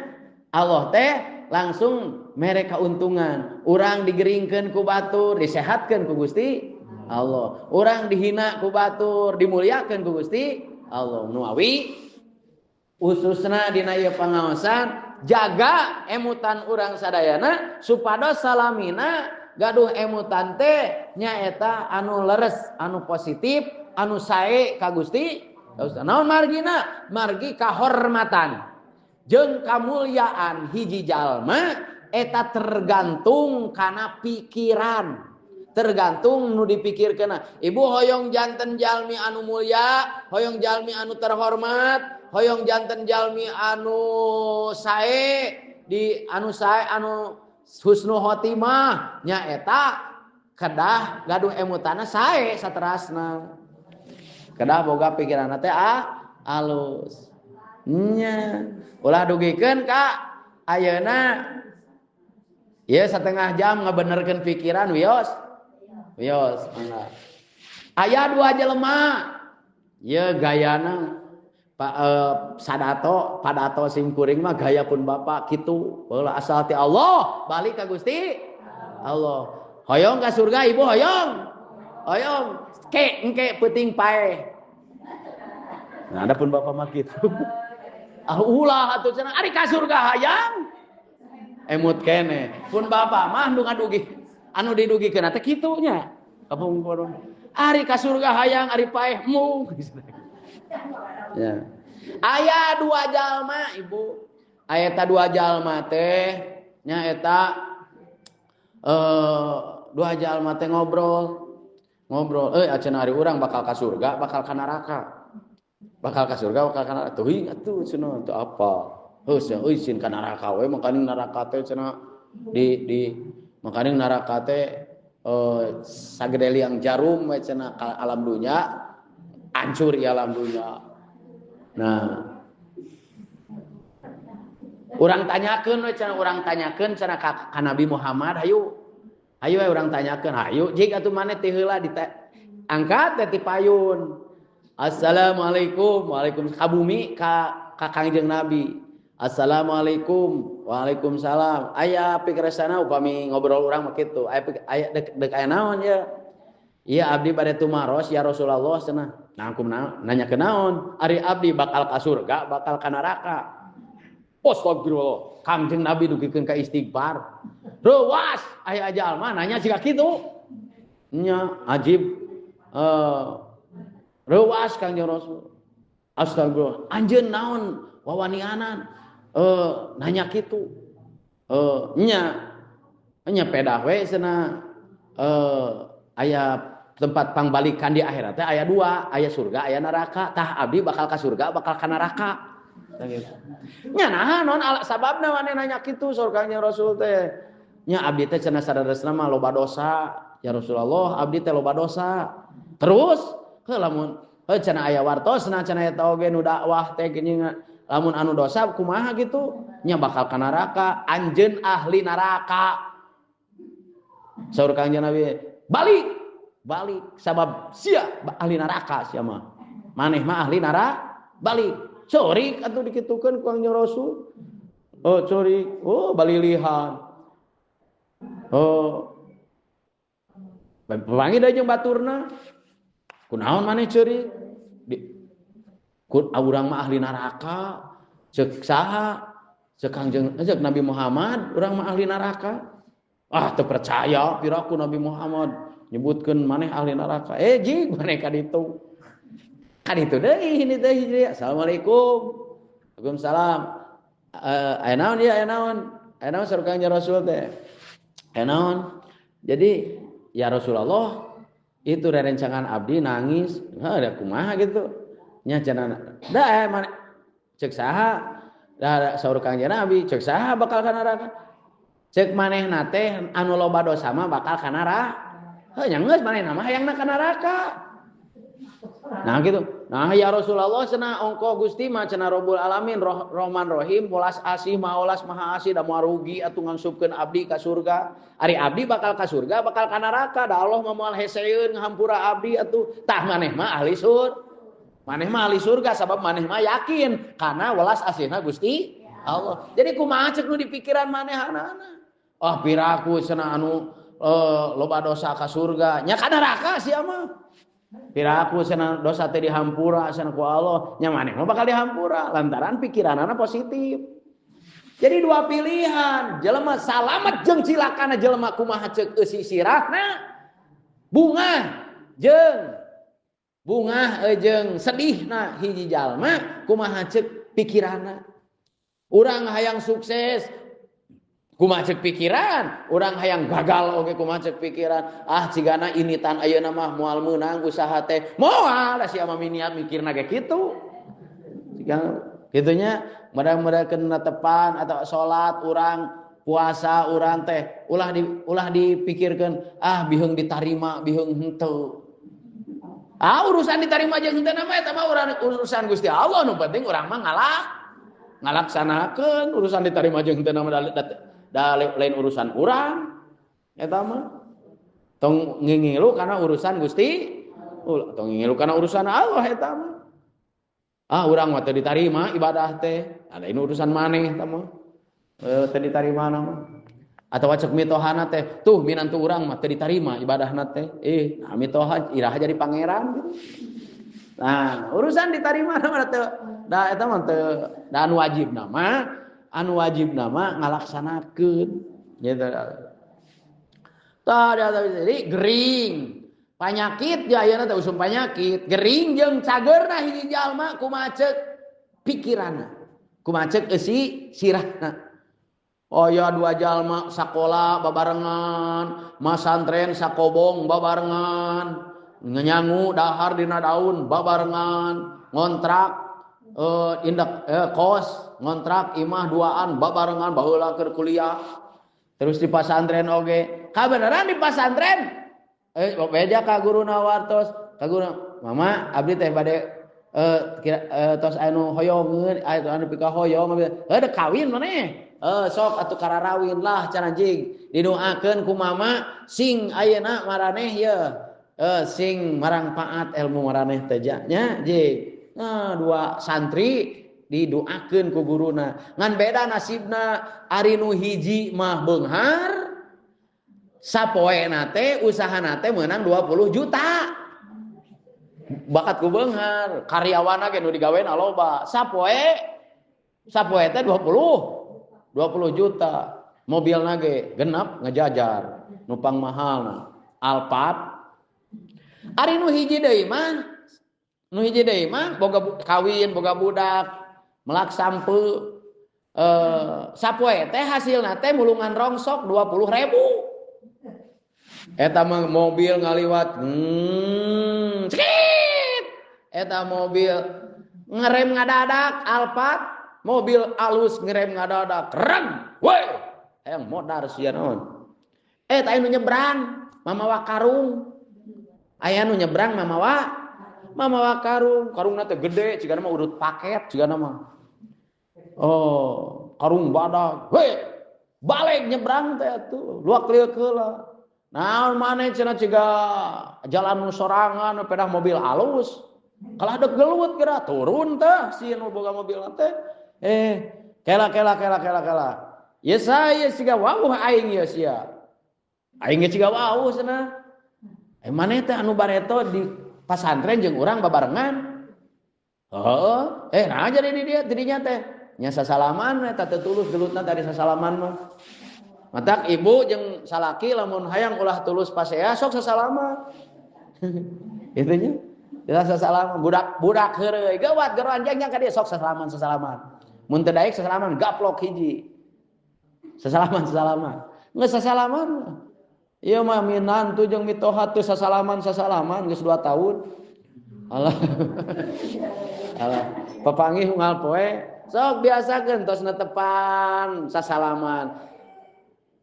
Allah teh langsung mere kauntungan. Urang digeringkeun ku batur, disehatkeun ku Gusti Allah. Urang dihina ku batur, dimuliakeun ku Gusti Allah. Nu awi ususna dina ieu pangaosan jaga emutan urang sadayana supados salamina gaduh emutan teh nyaeta anu leres, anu positif, anu sae ka Gusti Ustad. Naon margina? Margi kahormatan jeung kamulyaan hiji jalma eta tergantung kana pikiran. Tergantung nu dipikirkeun. Ibu hoyong janten jalmi anu mulia, hoyong jalmi anu terhormat, hoyong janten jalmi anu sae, di anu sae anu husnul khotimah nya eta kedah gaduh emutana sae saterasna. Kedah boga pikiranna teh alus. Nya ulah dugikeun ka ayeuna ieu setengah jam ngabenerkeun pikiran wios. Wios mangga. Aya dua jelema ieu gayana Pak sadato padato sing kuring mah gaya pun bapak kitu. Baheula asal ti Allah balik ka Gusti Allah. Hoyong ka surga ibu hoyong. Hoyong ke engke peuting paeh. Nah, ada pun bapak mah kitu. Ah ulah atuh cenah ari ka surga hayang. Emut kene. Pun bapak mah nu ngadugi anu didugikeun teh kitu nya. Kapungkur. Ari ka surga hayang ari paeh mung. Ya. Aya dua jalma ibu. Aya eta dua jalma teh nya eta dua jalma teh ngobrol. Ngobrol, acan ari urang bakal ka surga, bakal ka neraka. Bakal ka surga, bakal ka neraka. Teuing atuh cenah teu apa. Heuh cenah euy sieun ka neraka we makaning neraka teh cenah di makaning neraka teh sagede liang jarum we cenah ka alam dunya hancur ya alam dunya. Nah, urang tanyakeun we cenah urang tanyakeun cenah ka Nabi Muhammad hayu. Hayu we urang tanyakeun hayu jig atuh maneh ti heula angkat teh ti payun. Assalamualaikum waalaikumsalam ka bumi ka Kangjeng Nabi. Assalamualaikum waalaikumsalam. Aya pikresana upami ngobrol urang mah kitu. Aya aya dek aya naon ya? Iya abdi bade tumaros ya Rasulullah cenah. Nah aku nanya ke naon? Ari abdi bakal ka surga, bakal ka neraka. Astagfirullah. Kangjeng Nabi dugikeun ka istighfar. Reuwas aya jalma nanya siga kitu. Nya ajib reuwas Kangjeng Rasul. Astagfirullah. Anjeun naon wawanianan nanya kitu. Nya nya pedah we cenah aya tempat pangbalikan di akhirat teh aya dua, aya surga, aya neraka. Tah abdi bakal ka surga, bakal ka neraka. Nya naha non sababna maneh nanya kitu surganya Rasul teh. Nya abdi teh cenah sadaresna mah loba dosa. Ya Rasulullah, abdi teh loba dosa. Terus heuh lamun heuh cenah aya wartosna cenah eta oge nu dakwah teh geuning lamun anu dosa kumaha gitu? Nya bakal ka neraka, anjeun ahli neraka. Saur Kangjeng Nabi, balik balik sabab sia ahli neraka sia mah. Maneh mah ahli neraka, balik. Ceurik atuh dikitukeun ku Kangjeng Rasul. Oh ceurik, oh balilihan. Oh. Panggih deui jeung baturna. Kunaon maneh ceurik? Ku urang mah ahli neraka. Ceuk saha? Ceuk Kangjeng ceuk Nabi Muhammad, urang mah ahli neraka. Ah teu percaya piraku Nabi Muhammad nyebutkeun maneh ahli neraka. Jig maneh ka ditu. Ka ditu deui ini teh hiji. Assalamualaikum. Waalaikumsalam. Aya naon ieu aya naon? Aya naon saur Kangjeng Rasul teh? Aya naon? Jadi ya Rasulullah itu rerencangan abdi nangis, heuh da kumaha gitu. Nya cenah da maneh ceuk saha? Da saur Kangjeng Nabi, ceuk saha bakal ka neraka? Ceuk manehna teh anu loba dosa mah bakal ka neraka. Heuh nya geus manehna mah hayangna ka neraka. Nah gitu. Nah ya Rasulullah cenah ongko Gusti mah cenah Rabbul Alamin Rahman Rahim welas asih maolas maha asih da moal rugi atuh ngangsupkeun abdi ka surga. Ari abdi bakal ka surga bakal ka neraka da Allah mah moal heseeun ngahampura abdi atuh. Tah maneh mah ahli surga. Maneh mah ahli surga sabab maneh mah yakin kana welas asihna Gusti Allah. Jadi kumaha ceuk nu di pikiran manehna? Ah piraku cenah anu loba dosa ka surga nya ka neraka sia mah. Piraku cenah dosa teh dihampura cenah ku Allah, nya maneh mah bakal dihampura lantaran pikiranana positif. Jadi dua pilihan, jelema salamet jeung cilakana jelema kumaha ceuk eusi sirahna bunga jeung Bungah jeung sedihna hiji jalma kumaha ceuk pikiranna. Urang hayang sukses kumaha ceuk pikiran, urang hayang gagal oge kumaha ceuk pikiran. Ah cigana initan ayeuna mah moal meunang usaha teh. Moal da sia mah miniat mikirna ge kitu. Siga kitunya mudah-mudahan netepan atau salat urang puasa urang teh ulah dipikirkeun ah biheung ditarima biheung henteu. Ah urusan ditarima jeung henteu mah eta mah urusan Gusti Allah, nu penting urang mah ngalaksanakeun urusan ditarima jeung henteu mah da lain urusan urang eta mah. Tong ngingilu kana urusan Gusti, tong ngingilu kana urusan Allah eta mah. Ah urang mah teu ditarima ibadah teh, ada ini urusan maneh eta mah. Teu ditarima mah. Atawa cek mitohana teh, tuh minantu urang mah teu ditarima ibadahna teh. Nah mitoha iraha jadi pangeran gitu. Nah, urusan ditarima mah teu da eta mah teu da anu wajibna mah ngalaksanakeun gitu. Tah jadi gering, panyakit ya ayeuna teh usum panyakit, gering jeung cageurna hiji jalma kumaha ceuk pikiranna, kumaha ceuk eusi sirahna. Oh ya dua jalma sakola babarengan, masantren sakobong babarengan, nyangu dahar dina daun babarengan, ngontrak indek kos, ngontrak imah duaan babarengan baheula keur kuliah. Terus di pasantren oge. Kabeneran di pasantren. Beja ka guruna wartos, ka guruna, "Mama, abdi teh bade tos anu hoyongeun, anu pikahoyong, heuh dek kawin maneh." Sok atuh kararawin lah cenah jing. Didoakeun ku mama sing ayeuna maraneh ye. Sing marangpaat ilmu maraneh teh nya jing. Nah, dua santri didoakeun ku guruna. Ngan beda nasibna ari nu hiji mah beunghar sapoena teh usahana teh meunang 20 juta. Bakat ku beunghar, karyawanna ge nu digawean loba. Sapoe teh 20 juta. Mobilna ge genep ngejajar, nupang mahalna. Alphard. Ari nu hiji deui mah, boga kawin, boga budak, melak sampe, sapoe teh hasilna teh mulungan rongsok 20.000. Eta mah mobil ngaliwat, cekit. Eta mobil ngerem ngadadak, Alphard, mobil alus ngerem ngadadak, reng, weh, hayang modar sia naon. Eta anu nyebrang, mamawa karung. Aya nu nyebrang mamawa karung, karungna teh gede, cigana mah urut paket cigana mah. Oh, karung badag. Weh, balik nyebrang teh atuh, luak lieu heula. Naon maneh cenah ciga jalan nu sorangan pedah mobil alus. Kalah dek gelut geura turun teh si nu boga mobil teh. Kela kela kela kela kela. Ye saya siga wawuh aing ye sia. Aing ge ciga wawuh cenah. Maneh teh anu bareto di pasantren jeung urang babarengan. Heeh, nah jadi di dia didinya teh nya sasalaman eta teu tulus gelutna dari sasalaman mah. Matak ibu jeung salaki lamun hayang ulah tulus pasea sok sasalaman. Kitu nya. Jelas sasalaman budak heureuy gawat geroan jang ka dieu sok sasalaman sasalaman. Mun teu daek sasalaman gaplok hiji. Sasalaman sasalaman. Geus sasalaman. Ieu mah minantu jeung mitoha teu sasalaman sasalaman geus 2 tahun. Alah. Alah, papanggih unggal poe sok biasakeun tos netepan sasalaman.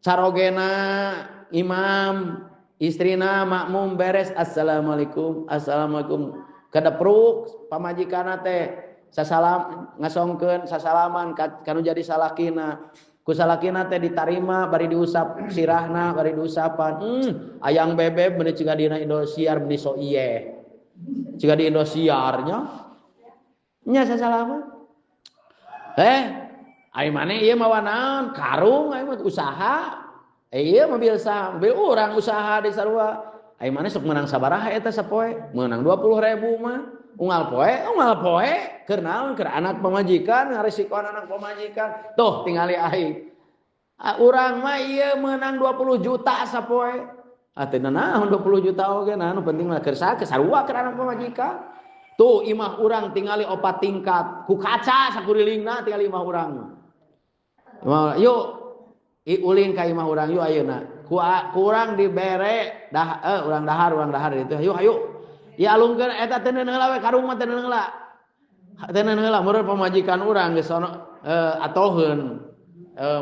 Carogena imam, istrina makmum beres assalamualaikum, assalamualaikum. Kadepruk pamajikanna teh sasalam ngasongkeun sasalaman kanu jadi salakina. Ku salakina teh ditarima bari diusap sirahna bari diusapan. Ayang bebeb meuni ciga dina Indosiar meuni so iye. Ciga di Indosiar nya. Nya sasalaman. Ai maneh ieu mawa naon? Karung ai mah usaha. Ieu mobil sah, mobil urang usaha di sarua. Ai maneh sok meunang sabaraha eta sapoe? Meunang 20.000 mah. Unggal poe keur naon? Keur anak pamajikan, ngaresikoan anak pamajikan. Tuh tingali aing. Urang mah ieu meunang 20 juta sapoe. Ah teu naon 20 juta oge nah nu penting mah keur sarua keur anak pamajikan. Tuh imah urang tingali 4 tingkat ku kaca sakurilingna tingali imah urang. Imah yuk ulin ka imah urang yuk ayeuna. Ku urang dibere dah urang dahar itu. Yuk ayo. Ya alungkeun eta teu neuneuh heula we karung mah teu neuneuh heula. Teu neuneuh heula meureun pamajikan urang geus sono atoheun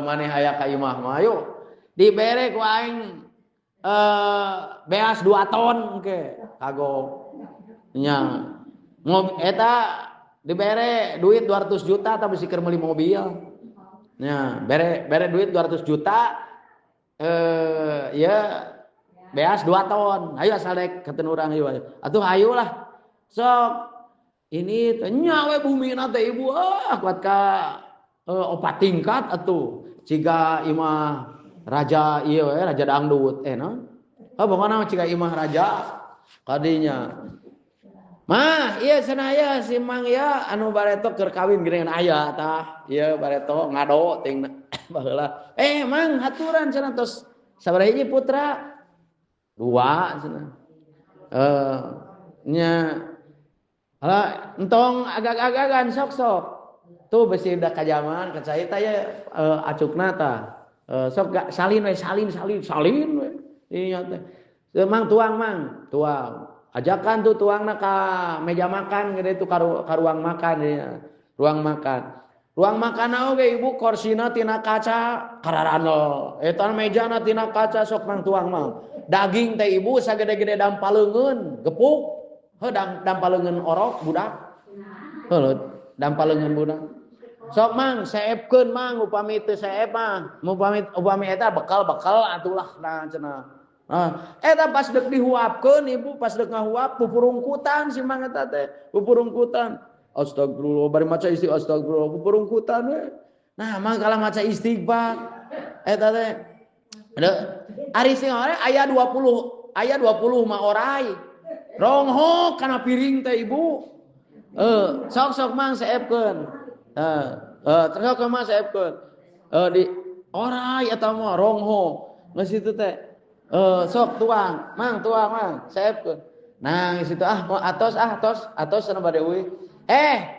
maneh aya ka imah mah ayo. Dibere ku aing beas 2 ton ke kagok nya. Eta dibere duit 200 juta tapi bisi keur meuli mobil. Nya, bere duit 200 juta ya beas 2 ton. Ayo asal dek katen urang ieu. Atuh ayo lah. Sok ini teh nya we bumina teh ibu ah kuat ka 4 tingkat atuh. Ciga imah raja ieu we raja dangdut naon? Oh pokona ciga imah raja kadinya. Mah, iya cenah aya si Mang ya anu bareto keur kawin geuningan aya tah. Ieu bareto ngado ting baheula. Mang haturan cenah tos sabaraha hiji putra? 2 cenah. Nya hala entong agag-agagan sok-sok. Tuh besi udah kajaman kacai tah ye acukna tah. Sok gak salin we salin we. Iya teh. Mang tuang mang, tuang. Ajakan tuh tuangna ka meja makan gede tuh ka ruang makan ya. Ruang makan. Ruang makan oge ibu korsina tina kaca kararano. Eta mejana tina kaca sok mang tuang mang. Daging teh ibu sagede-gede dampaleungeun, gepuk. Heuh dampaleungeun orok budak. Heuh dampaleungeun budak. Sok mang seepkeun mang upami teu seep mah. Upami eta bekal-bekal atulah nah cenah. Ah, eta pas deuk dihuapkeun ibu pas deuk ngahuap pupurungkutan si mang eta teh, pupurungkutan. Astagfirullah bari maca istighfar astagfirullah pupurungkutan we. Nah, mang kalah maca istighfar eta teh. Ari sing aya 20, aya 20 mah orai. Ronghok kana piring teh ibu. Sok-sok mang seepkeun. Sok mang seepkeun. Di orai eta mah ronghok. Geus itu teh. Sok tuang, mang seepkeun. Nah, geus itu ah atos atos cenah bade euy.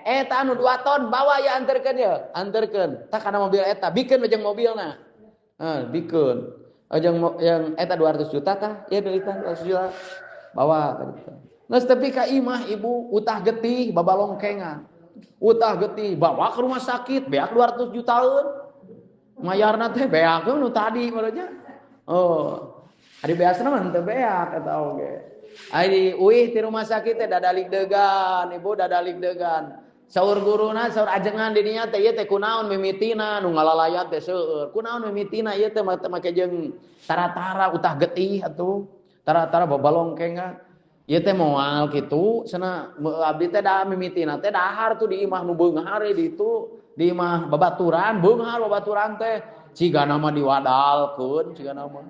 Eta anu 2 ton bawa ya anterkeun ye, anterkeun. Tah kana mobil eta, bikeun we jeung mobilna. Bikeun. Jeung yang eta 200 juta tah, ieu duitan 200 juta. Bawa ka ditu. Geus tepi ka imah ibu utah getih babalongkengan. Utah getih bawa ke rumah sakit beak 200 jutaan. Mayarna teh beak nu tadi meureunnya. Oh. Ari beasna mah henteu beak eta oge. Ari uih ti rumah sakit teh dadalik degan, ibu dadalik degan. Saur guruna, saur ajengan di dinya teh ieu teh kunaon mimitina nu ngalalayat teh seueur. Kunaon mimitina ieu teh make jeung tara-tara utah getih atuh. Tara-tara babalongkengan. Ieu teh moal kitu cenah abdi teh da mimitina teh dahar tuh di imah nu beunghar di ditu, di imah babaturan, beunghar babaturan teh cigana mah diwadalkeun cigana mah.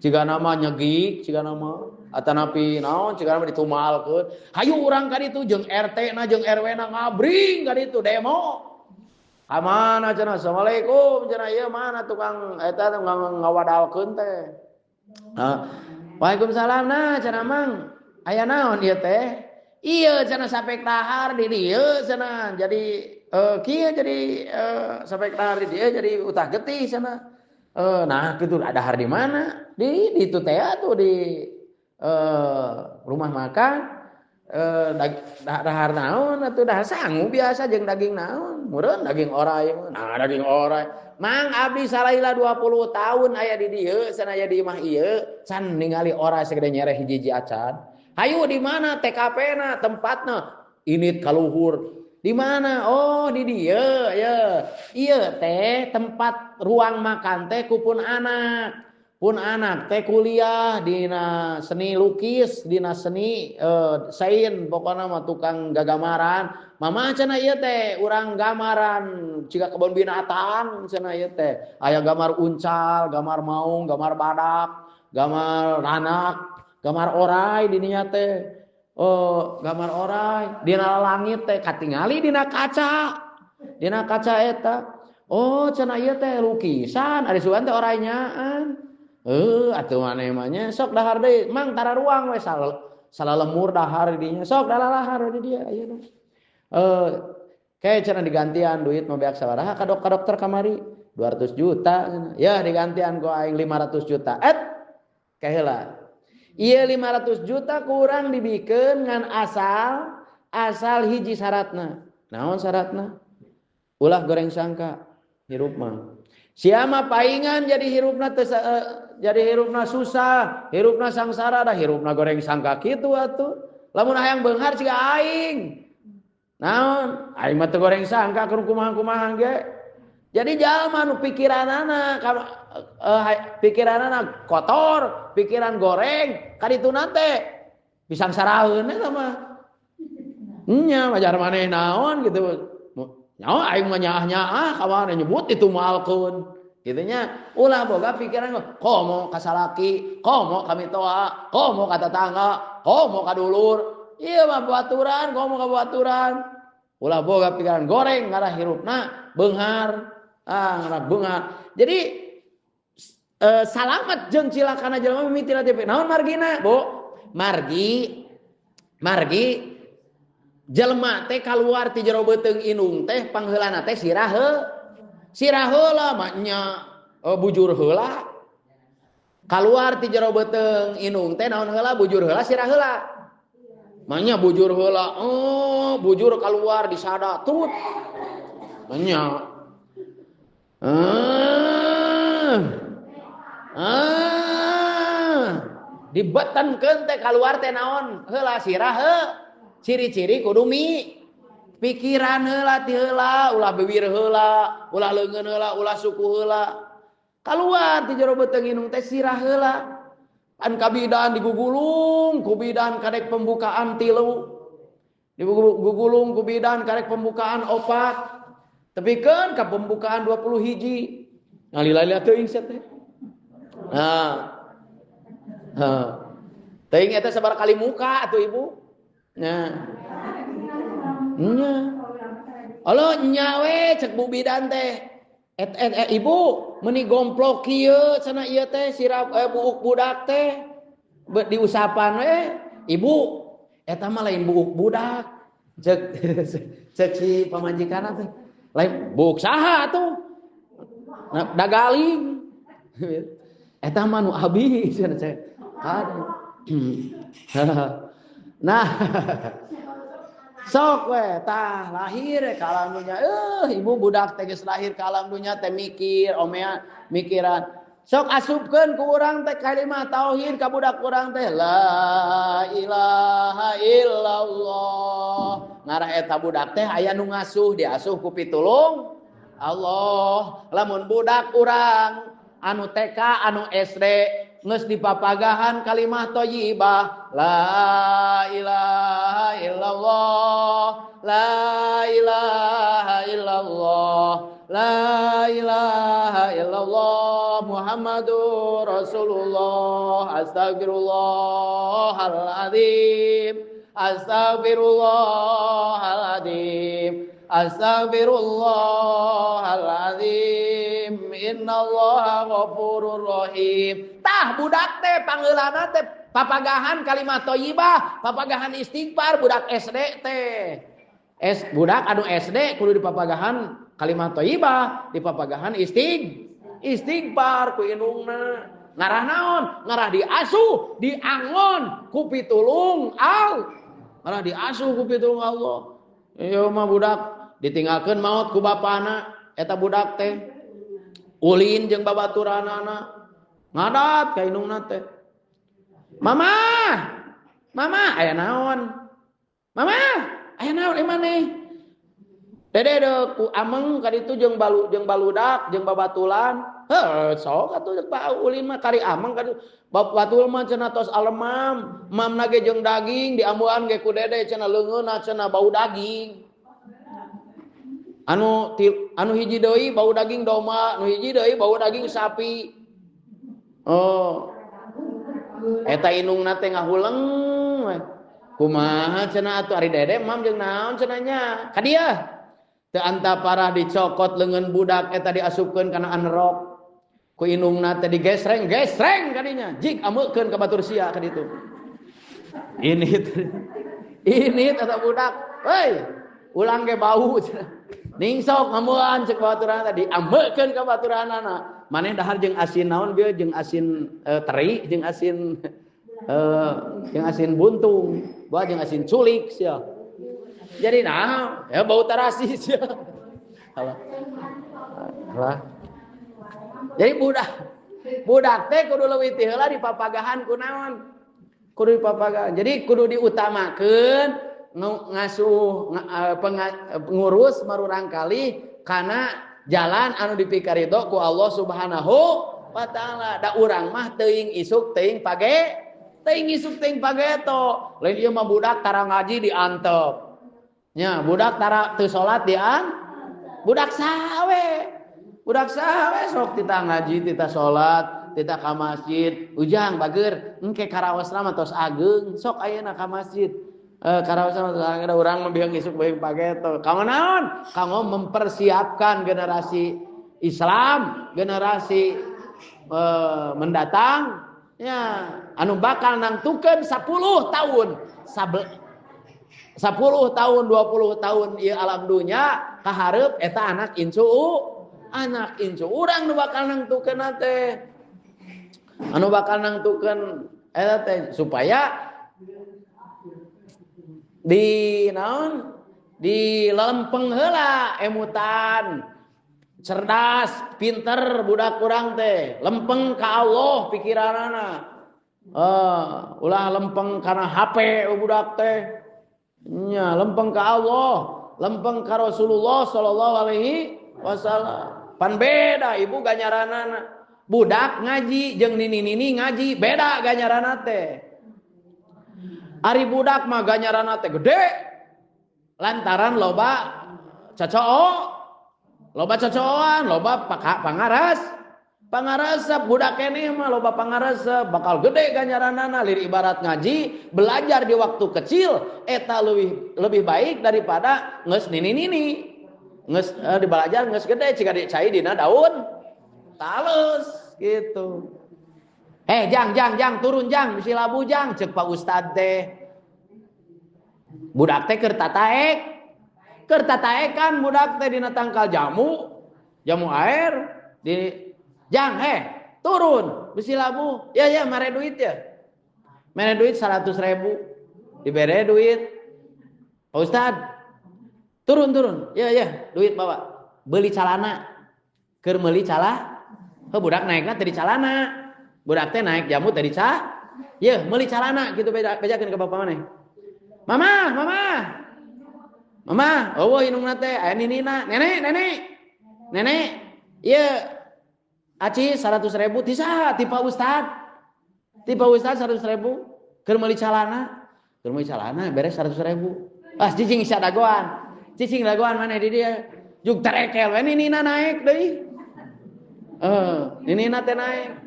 Cigana mah nyegik, cigana mah atanapi naon, cigana mah ditumalkeun. Hayu urang ka ditu jeung RT na jeung RW na ngabring ka ditu demo. Ka mana cenah? Assalamualaikum cenah ieu mana tukang eta ngawadalkeun teh. Waalaikumsalam nah cenah mang. Aya naon ieu teh? Ieu cenah sapek dahar di dieu cenah. Jadi kieu jadi sapek dahar di dieu jadi utah getih cenah. Nah gitu dahar di mana? Di itu teh tuh di rumah makan dahar naon atuh dahar sangu biasa jeung daging naon? Meureun daging orai. Nah daging orai. Mang abdi salaila 20 tahun aya di dieu cenah aya di imah ieu can ningali orai sagede nyereh hiji-hiji acan. Hayu di mana TKP-na tempatna? Init kaluhur. Di mana? Oh, di dieu ya. Ieu teh tempat ruang makan teh ku pun anak. Pun anak teh kuliah dina seni lukis, dina seni sain pokona mah tukang gagamaran. Mama cenah ieu teh urang gamaran ciga kebon binatang cenah ieu teh. Aya gambar uncal, gambar maung, gambar badak, gambar ranak, gambar orai di dinya teh. Oh, gambar orai dina langit teh katingali dina kaca. Dina kaca eta. Oh, cenah ieu teh lukisan, ari sugan teh orai nyaan. Atuh maneh mah nya sok dahar deui, mang tara ruang we salah lemur dahar di dinya, sok dalalahar di dia ayeuna. Kayak cenah digantian duit mah beak sabaraha ka dokter kamari 200 juta cenah. Ya digantian ku aing 500 juta. Et kaheula. Ieu 500 juta kurang dibikeun ngan asal hiji syaratna. Naon syaratna? Ulah goreng sangka hirup mah. Sia mah paingan jadi hirupna teu jadi hirupna susah, hirupna sangsara dah hirupna goreng sangka kitu atuh. Lamun hayang beunghar siga aing. Naon? Aing mah teu goreng sangka keur kumaha-kumaha ge. Jadi jalma nu pikiranana pikiranana kotor, pikiran goreng, kadituna teh disangsaraeun eta mah. Nya majar maneh naon gitu. Nyawa aing mah nyaah-nyaah kawan nyebut itu malkeun. Kitu nya ulah boga pikiran komo ka salaki, komo ka mitoha, komo ka tetangga, komo ka dulur. Ieu mah baturan, komo ka baturan. Ulah boga pikiran goreng ngarah hirupna beunghar. Ah, ngarah beunghar. Jadi salamet jeung cilakana jelema mimiti teh naon margina, Bu? Margi jelema teh kaluar ti jero beuteung indung teh pangheulana teh sirah sirah heula mah nya bujur heula. Kaluar ti jero beuteung indung teh naon heula bujur heula sirah heula. Mah nya bujur heula, oh bujur kaluar disada tut. Mah nya dibetenkeun teh kaluar teh naon heula sirah heula. Ciri-ciri kudu mi pikiran heula ti heula, ulah bibir heula, ulah leungeun heula, ulah suku heula. Kaluar ti jero beuteung indung teh sirah heula. Pan kabidan digugulung, ku bidan karek pembukaan 3. Digugulung ku bidan karek pembukaan 4. Tepikeun ka pembukaan 20 hiji. Ngalila-lila teuing sia teh. Nah. Heuh. Teuing eta sabaraha kali muka atuh ibu. Nah. Nya. Allah nya we cek bu bidan teh. Et ibu meuni gomplok kieu cenah ieu teh sirap buuk budak teh. Diusapan we ibu eta mah lain buuk budak. Cek cek si pamajikanna teh. Lain buuk saha atuh? Nah, dagaling. Eta mah nu abi cenah cek. Nah, sok we tah lahir ka alam dunya. Ibu budak teh geus lahir ka alam dunya teh mikir, omea mikiran. Sok asupkeun ku urang teh kalimat tauhid ka budak urang teh la ilaha illallah. Ngarah eta budak teh aya nu ngasuh, diasuh ku pitulung Allah. Lamun budak urang anu TK, anu SD geus dipapagahan kalimah thayyibah la ilaha illallah, la ilaha illallah, la ilaha illallah Muhammadur Rasulullah. Astagfirullahaladzim, astagfirullahaladzim, astagfirullahaladzim, innallaha ghafurur rahim. Tah budak teh pangheulana teh papagahan kalimat thayyibah, papagahan istighfar budak SD teh. Budak anu SD kudu dipapagahan kalimat thayyibah, dipapagahan istighfar ku indungna. Ngarah naon? Ngarah diasuh, diangon ku pitulung Allah. Ngarah diasuh ku pitulung Allah. Ieu mah budak ditinggalkeun maot ku bapana eta budak teh ulin jeung babaturanana ngadat ka indungna teh. Mama, mama aya naon? Mama, aya naon ieu maneh? Dede deuk ku ameng ka ditu jeung baludak jeung babatulan. Heuh, sok atuh jeung ulin mah kari ameng ka ditu. Babatul mah cenah tos alemam, mamna ge jeung daging diambuan ge ku dede cenah leungeunna cenah bau daging. Anu hiji deui bau daging domba, anu hiji deui bau daging sapi. Oh. Eta indungna teh ngahuleng we. Kumaha cenah atuh ari dede mam jeung naon cenah nya? Ka dieu. Teu anta parah dicokot leungeun budak eta diasupkeun kana anerok. Ku indungna teh digesreng, gesreng kadinya. Jik ameukeun ka batur sia ka ditu. Ini ini eta budak. Hei, ulang ge bau cenah. Ningsok ngamuan cek baturanna tadi ameukeun ka baturanana. Maneh dahar jeung asin naon bieu jeung asin teri jeung asin jeung asin buntung, bawa jeung asin culik sia. Jadi nah, ya bau tarasi sia. Alah. Alah. Jadi budak teh kudu leuwih ti heula dipapagahan ku naon? Kudu dipapagahan. Jadi kudu diutamakeun ngasuh pengurus marurang kali kana jalan anu dipikarido ku Allah Subhanahu wa taala. Da urang mah teuing isuk teuing page, teuing isuk teuing pageto. Lain ieu mah budak tara ngaji diantep. Nya budak tara teu salat dian, budak sawe. Budak sawe sok tita ngaji, tita salat, tita ka masjid. Ujang bager, engke karaosna mah tos ageung, sok ayeuna ka masjid. Karaosna mah tos ageung, urang mah biang isuk beuing pageto. Kanggo naon? Kanggo mempersiapkan generasi Islam, generasi mendatang ya, anu bakal nangtukeun 10 tahun, 10 tahun, 20 tahun ieu alam dunya kahareup eta anak incu. Anak incu urang nu bakal nangtukeun teh. Anu bakal nangtukeun eta teh supaya di naon? Di lempeng heula emutan. Cerdas, pinter budak urang teh, lempeng ka Allah pikiranana. Ulah lempeng kana HP budak teh. Nya, lempeng ka Allah, lempeng ka Rasulullah sallallahu alaihi wasallam. Pan beda ibu ganjaranana. Budak ngaji jeung nini-nini ngaji beda ganjaranana teh. Ari budak mah ganjaranana teh gede lantaran loba cocoo, loba cocoan, loba pangaras. Pangaresep budak keneh mah loba pangaresep bakal gede ganjaranana. Lir ibarat ngaji, belajar di waktu kecil eta lebih baik daripada geus nini-nini. Geus dibelajar geus gede ciga dicai dina daun talus gitu. Jang jang jang turun jang bisi labu jang ceuk Pak Ustad teh. Budak teh keur tataek. Keur tataekan budak teh dina tangkal jamu, jamu air di jang turun bisi labu. Ya ya mere duit ya. Mere duit 100.000. Dibere duit. Pak Ustad turun turun. Ya ya duit bawa. Beli calana. Keur meuli cala. Heuh budak naekna teh di calana. Budak teh naik jamu teh di ca. Yeuh meuli calana kitu bejakeun ka bapa maneh. Mama, mama. Mama, eueuh indungna teh aya ninina, nenek, nenek. Nenek, ieu aci 100.000 ti saha? Ti Pak Ustad. Ti Pak Ustad 100.000 keur meuli calana. Keur meuli calana beres 100.000. Ah cicing sia dagoan. Cicing dagoan maneh di dieu. Jug terekel we ninina naek deui. Ninina teh naek.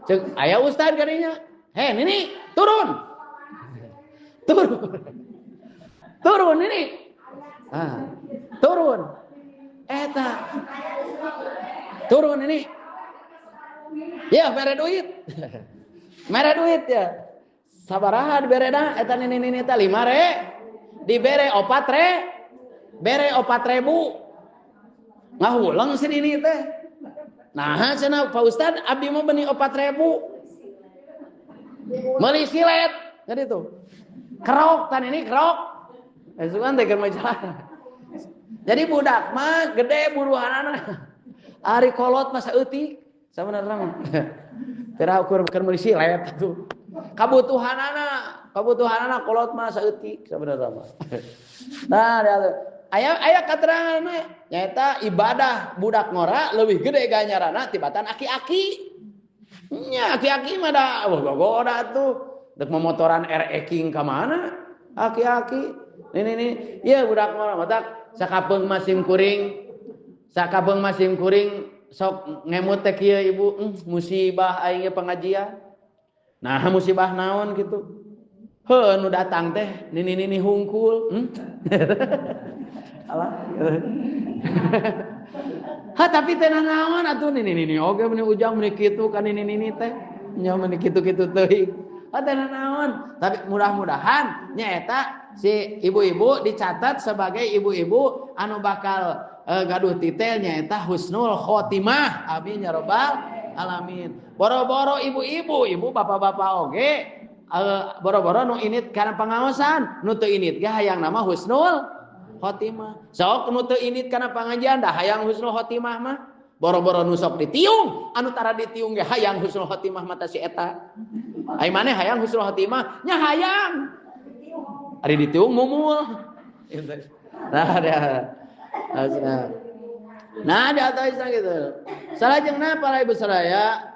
Ceuk aya ustad kadinya. Hei nini, turun. Turun. Turun nini. Ah, turun. Eta. Turun ini. Ya, mere duit. Mere duit ya. Sabaraha diberena eta nini-nini teh 5 re. Dibere 4 re. Bere 4.000. Ngahuleng si nini teh. Nah, cenah Pak Ustad abdi mah beuni 4.000. Meuli silet. Jadi tuh. Kerok tan ini kerok. Sugan teh keur majalah. Jadi budak mah gede buruhanana. Ari kolot mah saeutik sabenerna mah. Teu ukur keur meuli silet atuh. Kabutuhanana kolot mah saeutik sabenerna mah. Nah, aya kateranganna nyaeta ibadah budak ngora leuwih gede ganjaranna tibatan aki-aki. Nya aki-aki mah da wah gogoda atuh. Dek momotoran RE King ka mana? Aki-aki. Ini ieu budak ngora matak sakapeung mah sim kuring sok ngemut teh kieu ibu, musibah aing ge pengajian. Nah, musibah naon kitu? Heuh nu datang teh nini-nini hungkul. Alah. Ha tapi teh naon atuh nini oge meni ujang meni kitu kan nini teh nya meni kitu-kitu teuing. Ha teh naon? Tapi mudah-mudahan nyaeta si ibu-ibu dicatat sebagai ibu-ibu anu bakal gaduh titel nyaeta husnul khotimah. Amin ya rabbal alamin. Boro-boro ibu-ibu, ibu bapak-bapak oge boro-boro nu init kana pangaosan, nu teu init ge hayang nama husnul khotimah. Sok nu teu init kana pangajian dah hayang husnul khotimah mah. Boro-boro nu sok ditiung, anu tara ditiung ge hayang husnul khotimah mata si eta. Ai maneh hayang husnul khotimah? Nya hayang. Ari ditiung mumul. Nah, ada. Nah, ada atuh gitu. Salajengna para ibu sadaya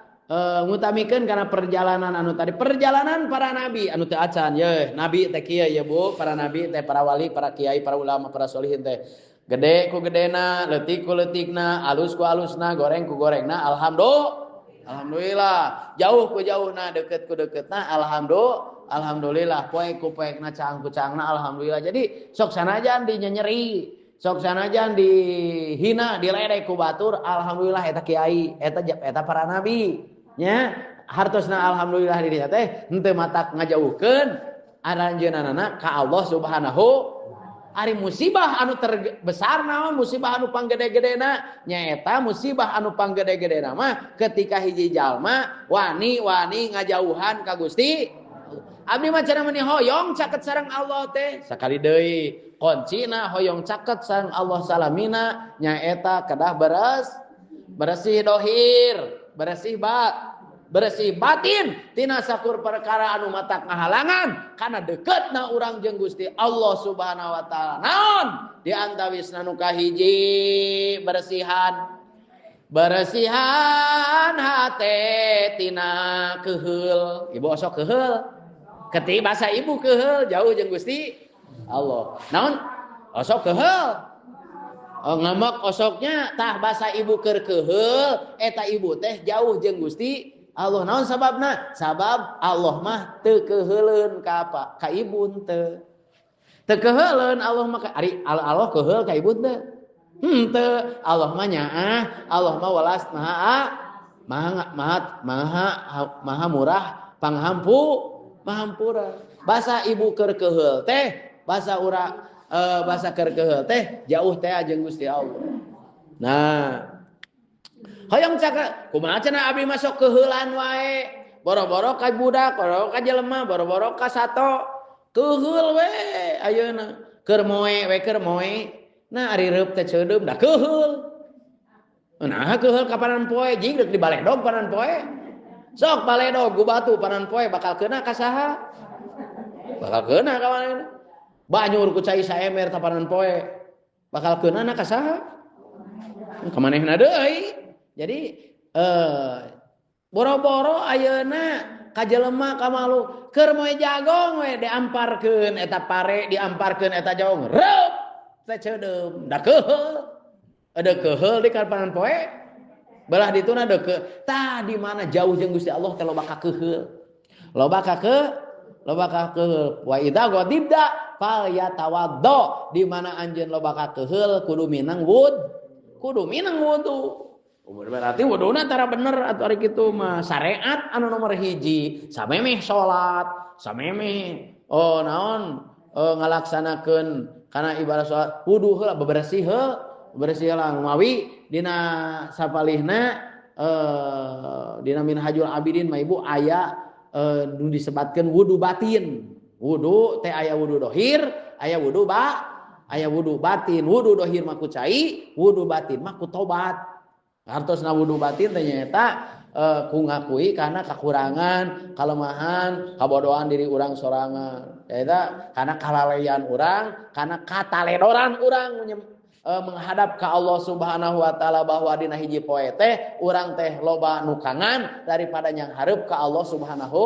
ngutamikeun kana perjalanan anu tadi, perjalanan para nabi anu teu acan ye, nabi teh kieu ye Bu, para nabi teh para wali, para kiai, para ulama, para solihin teh gede ku gedena, leutik ku leutikna, alus ku alusna, goreng ku gorengna, alhamdulillah, jauh ku jauhna, deukeut ku deukeutna, alhamdulillah, poe ku poekna, caang ku caangna, alhamdulillah. Jadi sok sanajan dinyenyeri, sok sanajan dihina, diledek ku batur, alhamdulillah eta kiai, eta para nabi. Nya hartosna alhamdulillah di dinya teh henteu matak ngajauhkeun aranjeunana ka Allah Subhanahu. Ari musibah anu terbesar naon, musibah anu panggede-gedena nyaeta musibah anu panggede-gedena mah ketika hiji jalma wani-wani ngajauhan ka Gusti. Abdi mah cenah meni hoyong caket sareng Allah teh. Sakali deui kuncina hoyong caket sareng Allah salamina nyaeta kedah beresih dohir, beresih beresih batin tina sakur perkara anu matak ngahalangan kana deketna urang jeung Gusti Allah Subhanahu wa taala. Naon di antawisna nu kahiji bersihan hate tina keheul. Ibu osok keheul. Ketik bahasa ibu keheul jauh jeung Gusti Allah. Naon osok keheul? Oh, ngamuk osoknya tah bahasa ibu keur keheul eta ibu teh jauh jeung Gusti Allah. Naon sababna? Sabab Allah mah teu keuheuleun ka apa? Ka ibu teu. Teu keuheuleun Allah mah ari Allah keuheul ka ibu teu. Henteu. Allah mah nyaah, Allah mah welas maha maha maha maha murah panghampu mahampura. Bahasa ibu keur keuheul teh, bahasa urang bahasa keur keuheul teh jauh teh jeung Gusti Allah. Nah, hoyong cakep, kumaha cenah abdi masuk keuheulan wae. Boro-boro ka budak, boro-boro ka jelema, boro-boro ka sato. Keuheul we ayeuna. Keur moe we keur moe. Nah ari reup teh ceudeum da keuheul. Nah keuheul ka panan poe jing deuk dibaledog panan poe. Sok baledog ku batu panan poe bakal keuna ka saha? Bakal keuna ka manehna. Banyur ku cai saemer ta panan poe. Bakal keuna na ka saha? Ka manehna deui. Jadi boro-boro ayeuna ka jelema ka malu keur moe jagong we diamparkeun eta pare, diamparkeun eta jagong reup teh ceudeum da keuheul. Ada keuheul di panan poe belah dituna deukeut. Tah di mana jauh jeung Gusti Allah teh loba ka keuheul. Loba ka keuheul. Wa idza ghadibta falyatawaddo. Di mana anjeun loba ka keuheul kudu minang kudu minang wudu. Berarti wuduna tara bener atuh ari kitu mah syariat anu nomor hiji samemeh salat, samemeh oh naon ngalaksanakeun kana ibadah salat wudu heula bebersih heula, bebersih heula mawi dina sapalihna dina Minhajul Abidin mah ibu aya nu disebatkeun wudu batin. Wudu teh aya wudu dohir, aya wudu aya wudu batin. Wudu dohir mah ku cai, wudu batin mah ku tobat. Hartosna wudu batin teh nyaeta ku ngakui kana kakurangan, kalemahan, kabodohan diri urang sorangan. Nyaeta kana kalalean urang, kana kataledoran urang menghadap ka Allah Subhanahu wa taala bahwa dina hiji poe teh urang teh loba nukangan daripada yang hareup ka Allah Subhanahu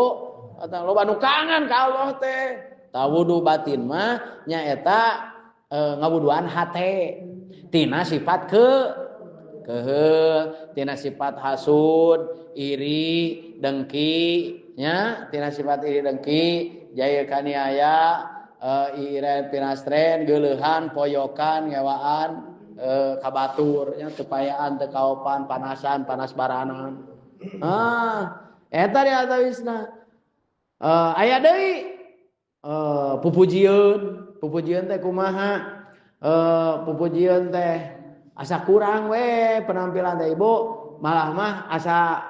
wa taala. Loba nukangan ka Allah teh. Ta wudu batin mah nyaeta ngawuduan hate tina sifat keheul, tina sifat hasud, iri, dengki, nya, tina sifat iri dengki, jahil kaniaya, iren pinastren, geuleuhan, poyokan, ngewaan, ka batur nya teu payaan teu kaopan panasan panas baranan. Ah, eta di atawisna. Aya deui pupujieun, pupujieun teh kumaha? Pupujieun teh asa kurang we penampilan teh ibu, malah mah asa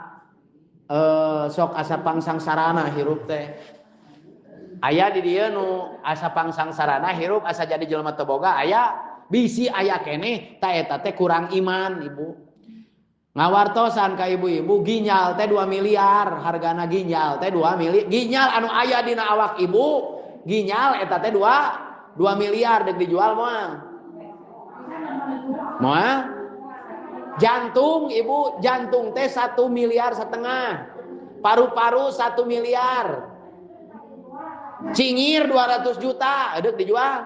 sok asa pangsangsarana hirup teh. Aya di dieu nu asa pangsangsarana hirup asa jadi jelema teu boga aya bisi aya keneh ta eta teh kurang iman ibu. Ngawartosan ka ibu-ibu ginjal teh 2 miliar hargana ginjal teh 2 miliar ginjal anu aya dina awak ibu ginjal eta teh 2 miliar deuk dijual moal. Moal? Jantung ibu jantung teh 1,5 miliar. Paru-paru 1 miliar. Cingir 200 juta deuk dijual.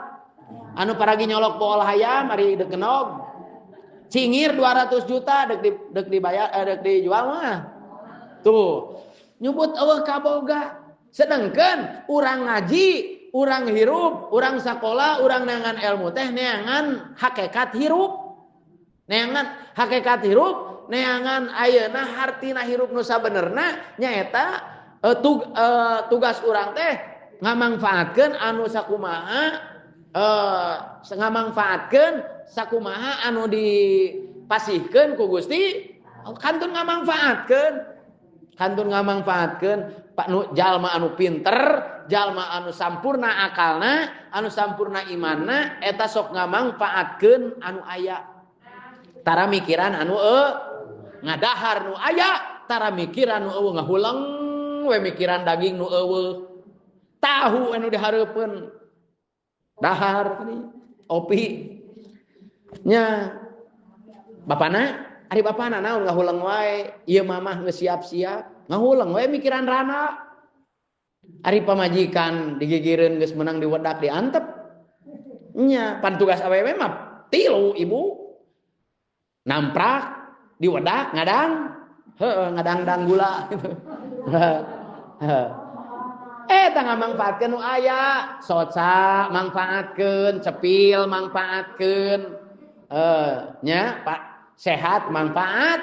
Anu paragi nyolok pool hayam ari deuk genog. Cingir 200 juta deuk dibayar deuk dijual mah. Tuh, nyebut eueuh kaboga. Sedengkeun urang ngaji, urang hirup, urang sakola, urang neangan ilmu teh neangan hakikat hirup. Neangan hakikat hirup, neangan ayeuna hartina hirup nu sabenerna nyaeta tugas urang teh ngamangfaatkeun anu sakumaha ngamangfaatkeun sakumaha anu dipasihkeun ku Gusti kantun ngamangfaatkeun Pak nu jalma anu pinter jalma anu sampurna akalna anu sampurna imanna eta sok ngamangfaatkeun anu aya tara mikiran anu ngadahar nu aya tara mikiran nu eueuh ngahuleng we mikiran daging nu eueuh tahu anu dihareupeun dahar tadi opi nya bapana ari bapana naon ngahuleng wae ieu mamah geus siap-siap ngahuleng wae mikiran rana ari pamajikan digigireun geus menang diwedak diantep nya pan tugas awewe mah tilu ibu namprak diwedak ngadang heueuh ngadangdang gula gitu. Eta ngamangfaatkeun nu aya soca mangfaatkeun cepil mangfaatkeun nya Pak sehat manfaat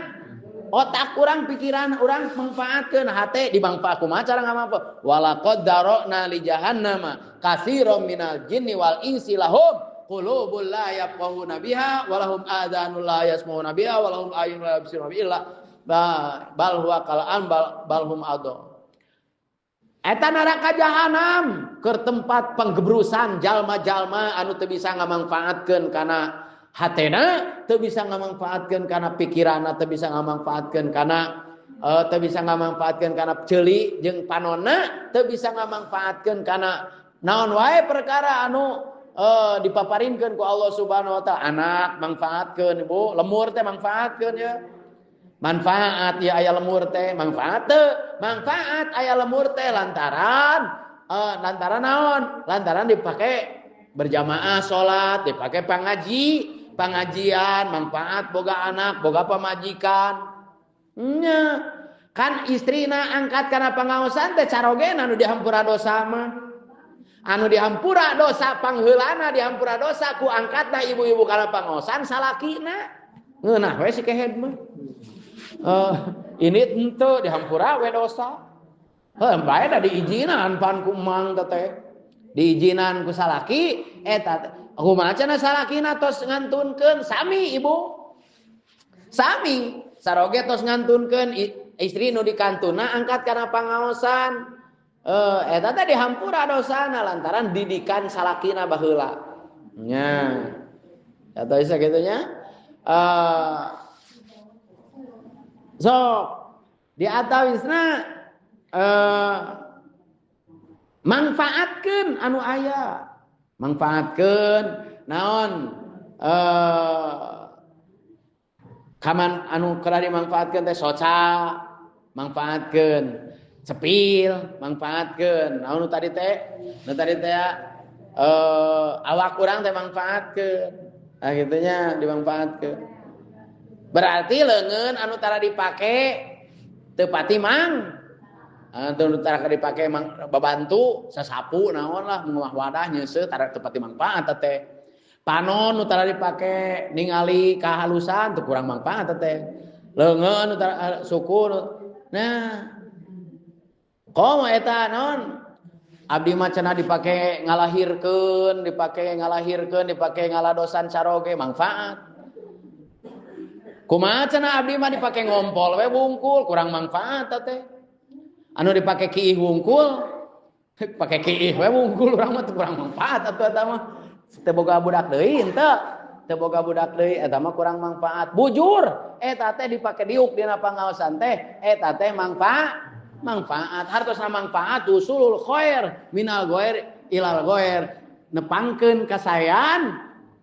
otak urang pikiran urang mangfaatkeun hate dimangfaat kumaha cara ngamangfaat walaqad dara'na li jahannama katsiran minal jinni wal insi lahum qulubul la yafqahuna biha wa lahum adhanul la yasma'una biha wa lahum a'yunun la yubsiruna biha bal huwa kal'an bal hum adall. Eta neraka jahanam keur tempat penggebrusan jalma-jalma anu teu bisa ngamangfaatkeun kana hatena, teu bisa ngamangfaatkeun kana pikiranna, teu bisa ngamangfaatkeun kana teu bisa ngamangfaatkeun kana ceuli jeung panonna, teu bisa ngamangfaatkeun kana naon wae perkara anu dipaparinkeun ku Allah Subhanahu wa taala. Anak mangfaatkeun ibu, lemur teh mangfaatkeun ya. Manfaat ya aya lemur teh, manfaat teu, manfaat aya lemur teh lantaran lantaran naon? Lantaran dipake berjamaah salat, dipake pangaji, pengajian, manfaat boga anak, boga pamajikan. Nya, kan istrina angkat kana pangaosan teh carogena anu dihampura dosa mah. Anu dihampura dosa pangheulana dihampura dosa ku angkatna ibu-ibu kana pangaosan salakina. Ngeunah we si kehed mah. Ini tentu dihampura we dosa. Heuh bae da diizinan pan ku mang teh. Diizinan ku salaki eta kumaha cenah salakina tos ngantunkeun sami ibu. Sami saroge tos ngantunkeun istri nu dikantuna angkat kana pangaosan. Eta teh dihampura dosana lantaran didikan salakina baheula. Nya. Atau bisa kitu nya. So di atawisna mangfaatkeun anu aya, mangfaatkeun naon kaman anu keur dimangfaatkeun teh soca, mangfaatkeun cepil, mangfaatkeun naon nu tadi teh, nu tadi teh awak urang teh mangfaatkeun. Nah kitu nya dimangfaatkeun. Berarti leungeun anu tara dipake teu pati mang. Anu tara dipake mang babantu sasapu naon lah nguah wadah nyeuseuh tara teu pati mangfaat teh. Panon nu tara dipake ningali kahalusan teu kurang mangfaat teh. Leungeun nu tara suku. Nah, komo eta naon? Abdi mah cenah dipake ngalahirkeun, dipake ngalahirkeun, dipake ngaladosan caroge mangfaat. Kumaha cenah abdi mah dipake ngompol we wungkul kurang mangfaat teh. Anu dipake kiih wungkul, pake kiih we wungkul urang mah kurang mangfaat atuh eta mah. Teu boga budak deui henteu, teu boga budak deui eta mah kurang mangfaat. Bujur eta teh dipake diuk dina pangaosan teh, eta teh mangfaat. Mangfaat hartosna mangfaat usulul khair minal ghair ilal ghair, nepangkeun kasayan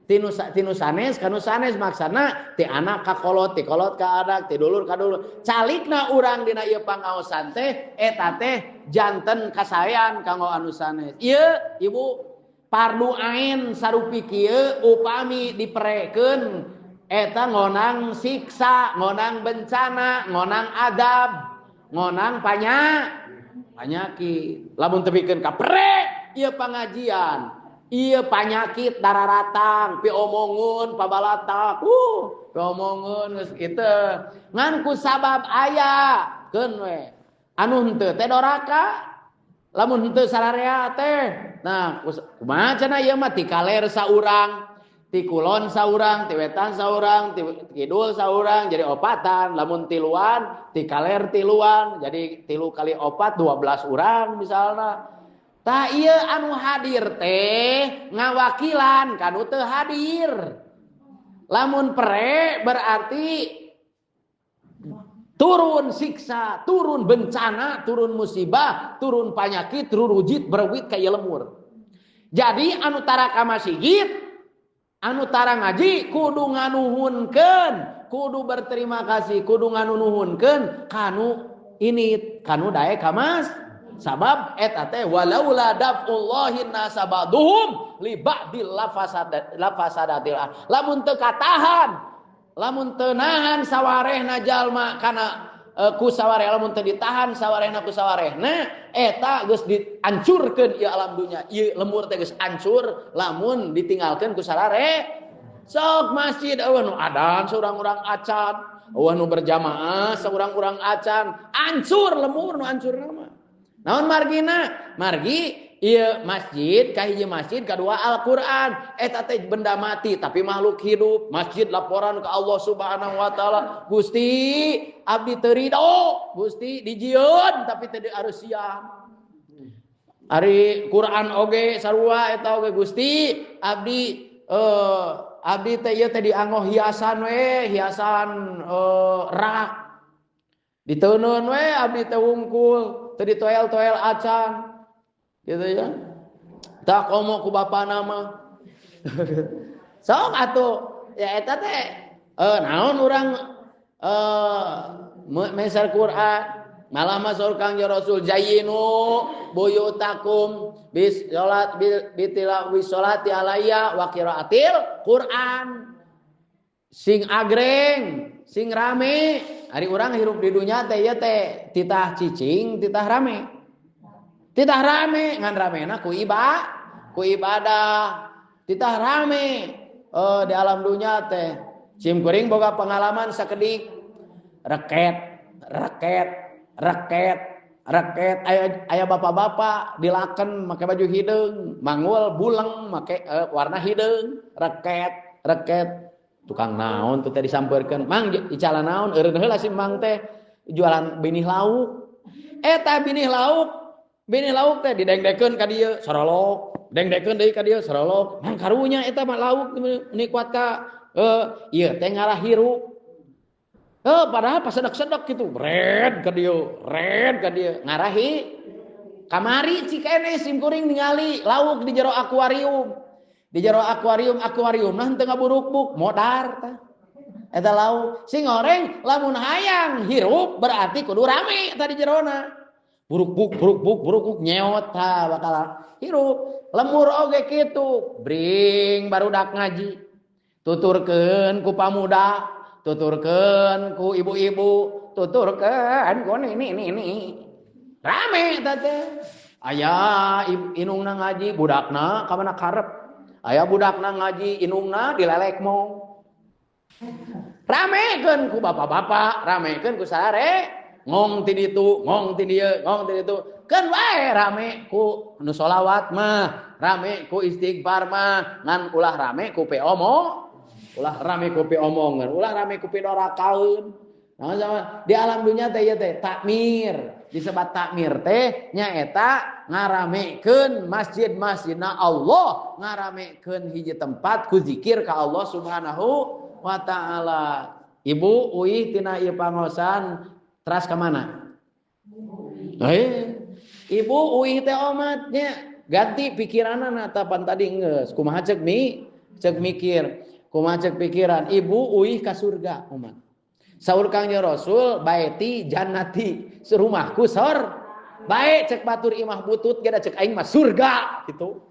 tinu sanes kanu sanes, maksana ti anak ka kolot, ti kolot ka anak, ti dulur ka dulur. Calikna urang dina ieu pangaosan teh eta teh janten kasayan kanggo anu sanes. Ieu ibu pardu ain sarupi kieu upami diperekeun eta ngonang siksa, ngonang bencana, ngonang adab, ngonang panyakit. Lamun tepikeun ka pre ieu pangajian, ieu panyakit dararatang, piomongun pabalatak, piomongun geus kitu. Ngan ku sabab aya keun we. Anu henteu teh doraka, lamun henteu sararea teh. Nah, kumaha cenah ieu mah ti kaler saurang, ti kulon saurang, ti wetan saurang, ti kidul saurang, jadi opatan. Lamun tiluan, ti kaler tiluan, jadi 3 kali 4 12 urang misalna. Tah ieu anu hadir teh ngawakilan kanu teu hadir. Lamun pere berarti turun siksa, turun bencana, turun musibah, turun panyakit, rurujit, berwit kaya lemur. Jadi anu tara ka masjid, anu tara ngaji kudu nganuhunkeun, kudu berterima kasih, kudu nganuhunkeun kanu ini, kanu daek ka mas. Sabab eta teh walaula dafullahi nasabaduhum li ba'dil lafasadatil. Lamun teu katahan, lamun teu nahan sawarehna jalma kana ku sawareh, lamun teu ditahan sawarehna ku sawarehna eta geus diancurkeun ieu alam dunya. Ieu lemur teh geus ancur lamun ditinggalkeun ku sarare. Sok masjid eueuh nu adan saurang-urang acan, eueuh nu berjamaah saurang-urang acan, ancur lemur nu ancurna mah. Naon margina? Margi ieu masjid, kahiji masjid, kadua Al-Qur'an. Eta teh benda mati tapi makhluk hidup. Masjid laporan ke Allah Subhanahu wa taala, Gusti abdi teu rido, Gusti dijieun tapi teu diarusian. Ari Quran oge sarua eta oge Gusti abdi abdi teh ieu teh dianggo hiasan we, hiasan rak. Diteunun we abdi teh wungkul, teu ditoel-toel acan. Gitu ya. Tak komo ku bapana mah. Sok atuh ya eta teh naon urang meser Quran malah masuk Kangjeng Rasul zayyinu buyutakum bis salat bitila wi salati alayya wa qiraatil Quran. Sing agreng, sing rame. Ari urang hirup di dunya teh ieu teh titah cicing, titah rame. Titah rame ngan ramena ku ibadah. Titah rame di alam dunya teh. Sim kuring boga pengalaman sakedik. Reket, reket, reket, reket. Aya bapak-bapak dilaken make baju hideung, mangul buleng make warna hideung, reket, reket. Tukang naon tuh teh disampeurkeun, mang icalan naon eureun heula si mang teh jualan binih lauk. Eta binih lauk teh didengdekeun ka dieu sorolok, dengdekeun deui ka dieu sorolok. Mang karunya eta mah lauk ni kuat ka ieu teh ngalah hirup. Padahal pas sedek-sedek gitu, red ka dieu, red ka dieu, ngarahi kamari cikene sim kuring ningali lauk di jero akuarium. Di jero akuarium nah teu ngaburuk-buk, modar tah. Eta lauk sing goreng lamun hayang hirup berarti kudu rame tadi jerona. Buruk-buk buruk-buk buruk-buk nyeot tah bakal hirup. Lemur oge kitu, bring barudak ngaji. Tuturkeun ku pamuda, tuturkeun ku ibu-ibu, tuturkeun ku nini-nini. Rame tah teh. Aya inungna ngaji, budakna ka mana karep. Aya budakna ngaji indungna dilelek mong. Ramekeun ku bapak-bapak, ramekeun ku sare, ngong ti ditu, ngong ti dieu, ngong ti ditu. Keun wae rame ku nu sholawat mah, rame ku istighfar mah, ngan ulah rame ku piomong, ulah rame ku piomongan, ulah rame ku pidorakaeun. Nah, sama di alam dunia teh ieu teh takmir, disebat takmir teh nyaeta ngaramekeun masjid-masjidna Allah, ngaramekeun hiji tempat ku zikir ka Allah Subhanahu wa ta'ala. Ibu uih tina ieu pangosan teras ka mana? Ibu uih teh omatnya ganti pikiranana tapan tadi geus kumaha ceuk mi ceuk mikir kumaha ceuk pikiran ibu uih ka surga omat. Saur Kangjeng Rasul baeti jannati serumahku sor bae cek batur imah butut ge da cek aing mah surga gitu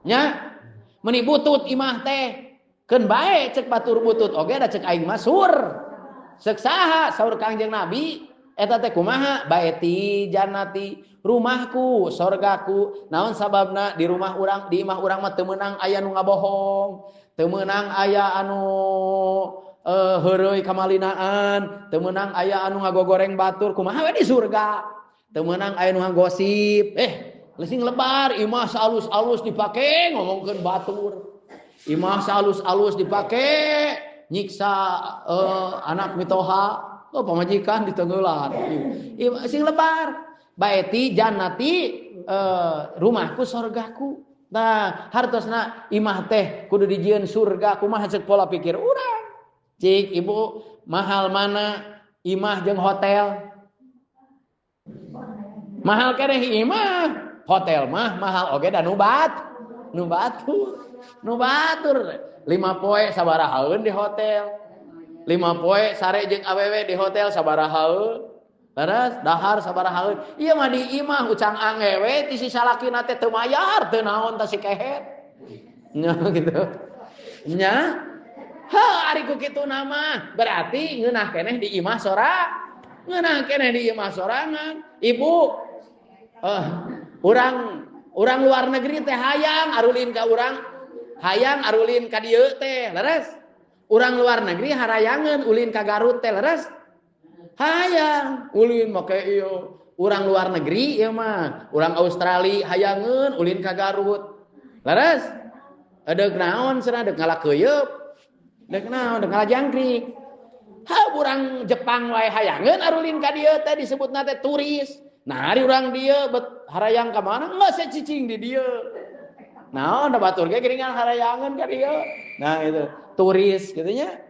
nya meuni butut imah teh keun bae cek batur butut oge da cek aing mah sur cek saha saur Kangjeng Nabi eta teh kumaha baeti jannati rumahku sorgaku naon sababna di rumah urang di imah urang mah teu meunang aya nu ngabohong teu meunang aya anu heureuy kamalinaan teu meunang aya anu ngagogoreng batur kumaha we di surga teu meunang aya nu ngagosip leusing lebar imah saalus-alus dipake ngomongkeun batur imah saalus-alus dipake nyiksa anak mitoha oh pamajikan ditenggelan sing lebar baeti jannati rumahku sorgaku. Nah hartosna imah teh kudu dijieun surga kumaha ceuk pola pikir urang. Cik ibu mahal mana imah jeung hotel? Mahal keneh imah, hotel mah mahal oge da nu batur. Nu batur 5 poe sabarahaeun di hotel. 5 poe sare jeung awewe di hotel sabarahaeun. Leres dahar sabarahaeun. Ieu mah di imah ucang angewe ti si salakina teh teu mayar teu naon tah si kehet. Nya gitu. Nya ha ari ku kitu nama berarti ngeunah keneh di imah sora ngeunah keneh di imah sorangan. Ibu urang luar negeri teh hayang arulin ka urang hayang arulin ka dieu teh leres. Urang luar negeri harayangeun ulin ka Garut teh leres. Hayang ulin make ieu urang luar negeri ieu mah urang Australia hayangeun ulin ka Garut leres. Deuk naon cenah deuk ngalakeuyeup dek naon dek ngalajangkrik. Ha urang Jepang wae hayangeun arulin ka dieu teh disebutna teh turis. Nah ari urang dieu bet harayang ka mana geus saya cicing di dieu. Naon da batur ge geuningan harayangeun ka dieu. Nah itu turis kitu nya.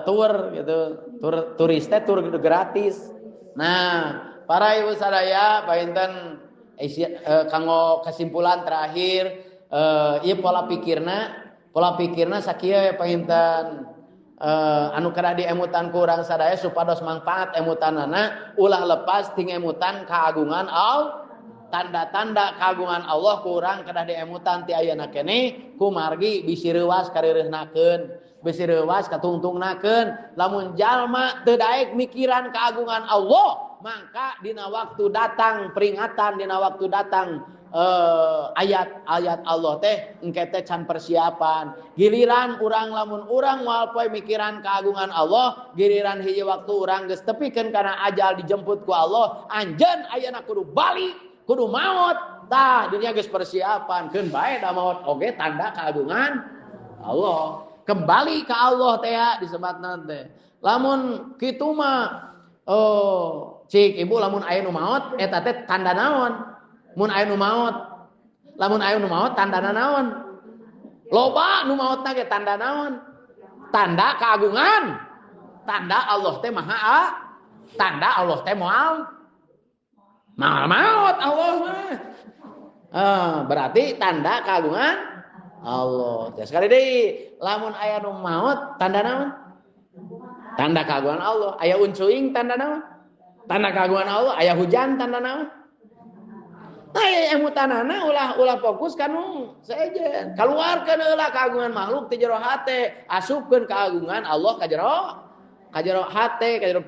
Tur gitu, tur turis teh tur gratis. Nah, para ibu sadaya painten kanggo kesimpulan terakhir ieu pola pikirna sakieu panginten anu kedah diemutan ku urang sadaya supados mangfaat emutanana ulah lepas ti ngemutan kagungan Allah tanda-tanda kagungan Allah ku urang kedah diemutan ti ayeuna keneh kumargi bisi reuwas kareureuhnakeun bisi reuwas katungtungnakeun lamun jalma teu daek mikiran kagungan Allah maka dina waktu datang peringatan dina waktu datang ayat-ayat Allah teh engke teh can persiapan giliran urang lamun urang moal poe mikiran keagungan Allah giliran hiji waktu urang geus tepikeun kana ajal dijemput ku Allah anjeun ayeuna kudu balik kudu maot tah dunia geus persiapan keun bae da maot oge tanda keagungan Allah kembali ka Allah teh disebatna teh lamun kitu mah oh cik ibu lamun aya nu maot eta teh tanda naon mun aya nu maot lamun aya nu maot tandana naon loba nu maotna ge tanda naon tanda keagungan tanda Allah teh maha tanda Allah teh moal moal maot Allah mah berarti tanda keagungan Allah teh sekali deui lamun aya nu maot tanda naon tanda keagungan Allah aya uncuing tanda naon tanda keagungan Allah aya hujan tanda naon. Nah, emutanana ulah fokus kanu sejen. Kaluarkeun heula kagungan makhluk ti jero hate, asupkeun kagungan Allah ka jero hate, ka jero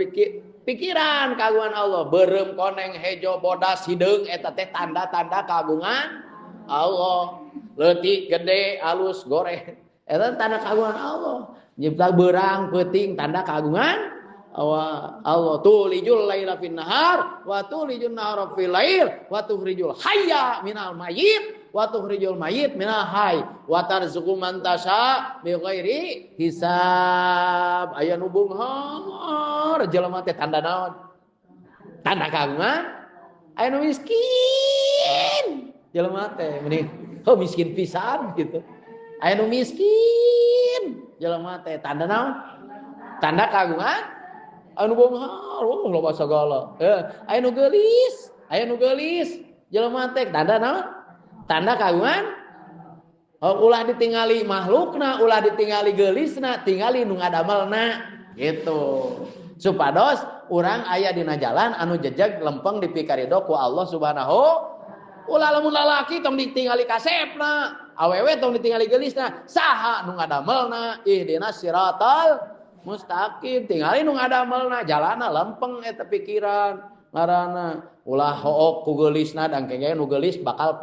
pikiran kagungan Allah. Beureum koneng hejo bodas hideung eta teh tanda-tanda kagungan Allah. Leutik gede alus goreng. Eta tanda kagungan Allah. Nyipta beurang peuting tanda kagungan Allah. Allah tulijul laila fin nahar wa tulijun nahara fil lail wa tukhrijul hayya minal mayyit wa tukhrijul mayyit minal hayy wa tarzuqu man tasha bi ghairi hisab. Aya nu beunghar jelema teh tanda naon? Tanda kagungan. Aya nu miskin jelema teh mending oh miskin pisan gitu. Aya nu miskin jelema teh tanda naon? Tanda kagungan. Anu beunghar oh loba sagala. Aya nu geulis jelema teh tanda naon? Tanda kagungan. Oh, ulah ditingali makhlukna, ulah ditingali geulisna, tingali nu ngadamelna gitu. Supados urang aya dina jalan anu jejeg lempeng dipikarido ku Allah Subhanahu. Ulah lamun lalaki tong ditingali kasepna, awewe tong ditingali geulisna, saha nu ngadamelna ihdinas siratal mustaqim, tingali nu ngadamelna jalana lempeng eta pikiran ngaranna. Ulah hook ku geulisna dangkeng nu geulis bakal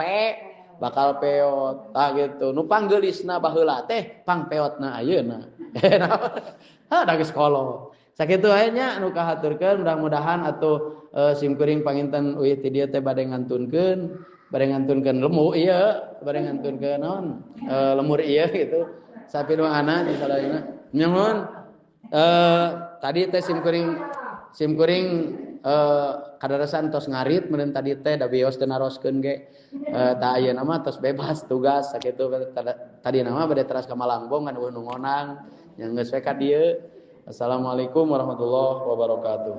bakal peot tah gitu. Nu panggeulisna baheula teh pangpeotna ayeuna. Ha da geus kolot. Sakitu aya nya nu kahaturkeun, mudah-mudahan atuh simkuring panginten uih ti dieu teh bade ngantunkeun lemu ieu, bade ngantunkeun naon lemur ieu gitu. Sapi doana di sadayana. Nyuhun tadi teh simkuring kadarasan tos ngarit meureun tadi teh da bios teu naroskeun ge. Ta ayeuna mah tos bebas tugas sakitu tadi nama bade teras ka Malangbong kan eueuh nu ngonang nya geus we ka dieu. Assalamualaikum warahmatullahi wabarakatuh.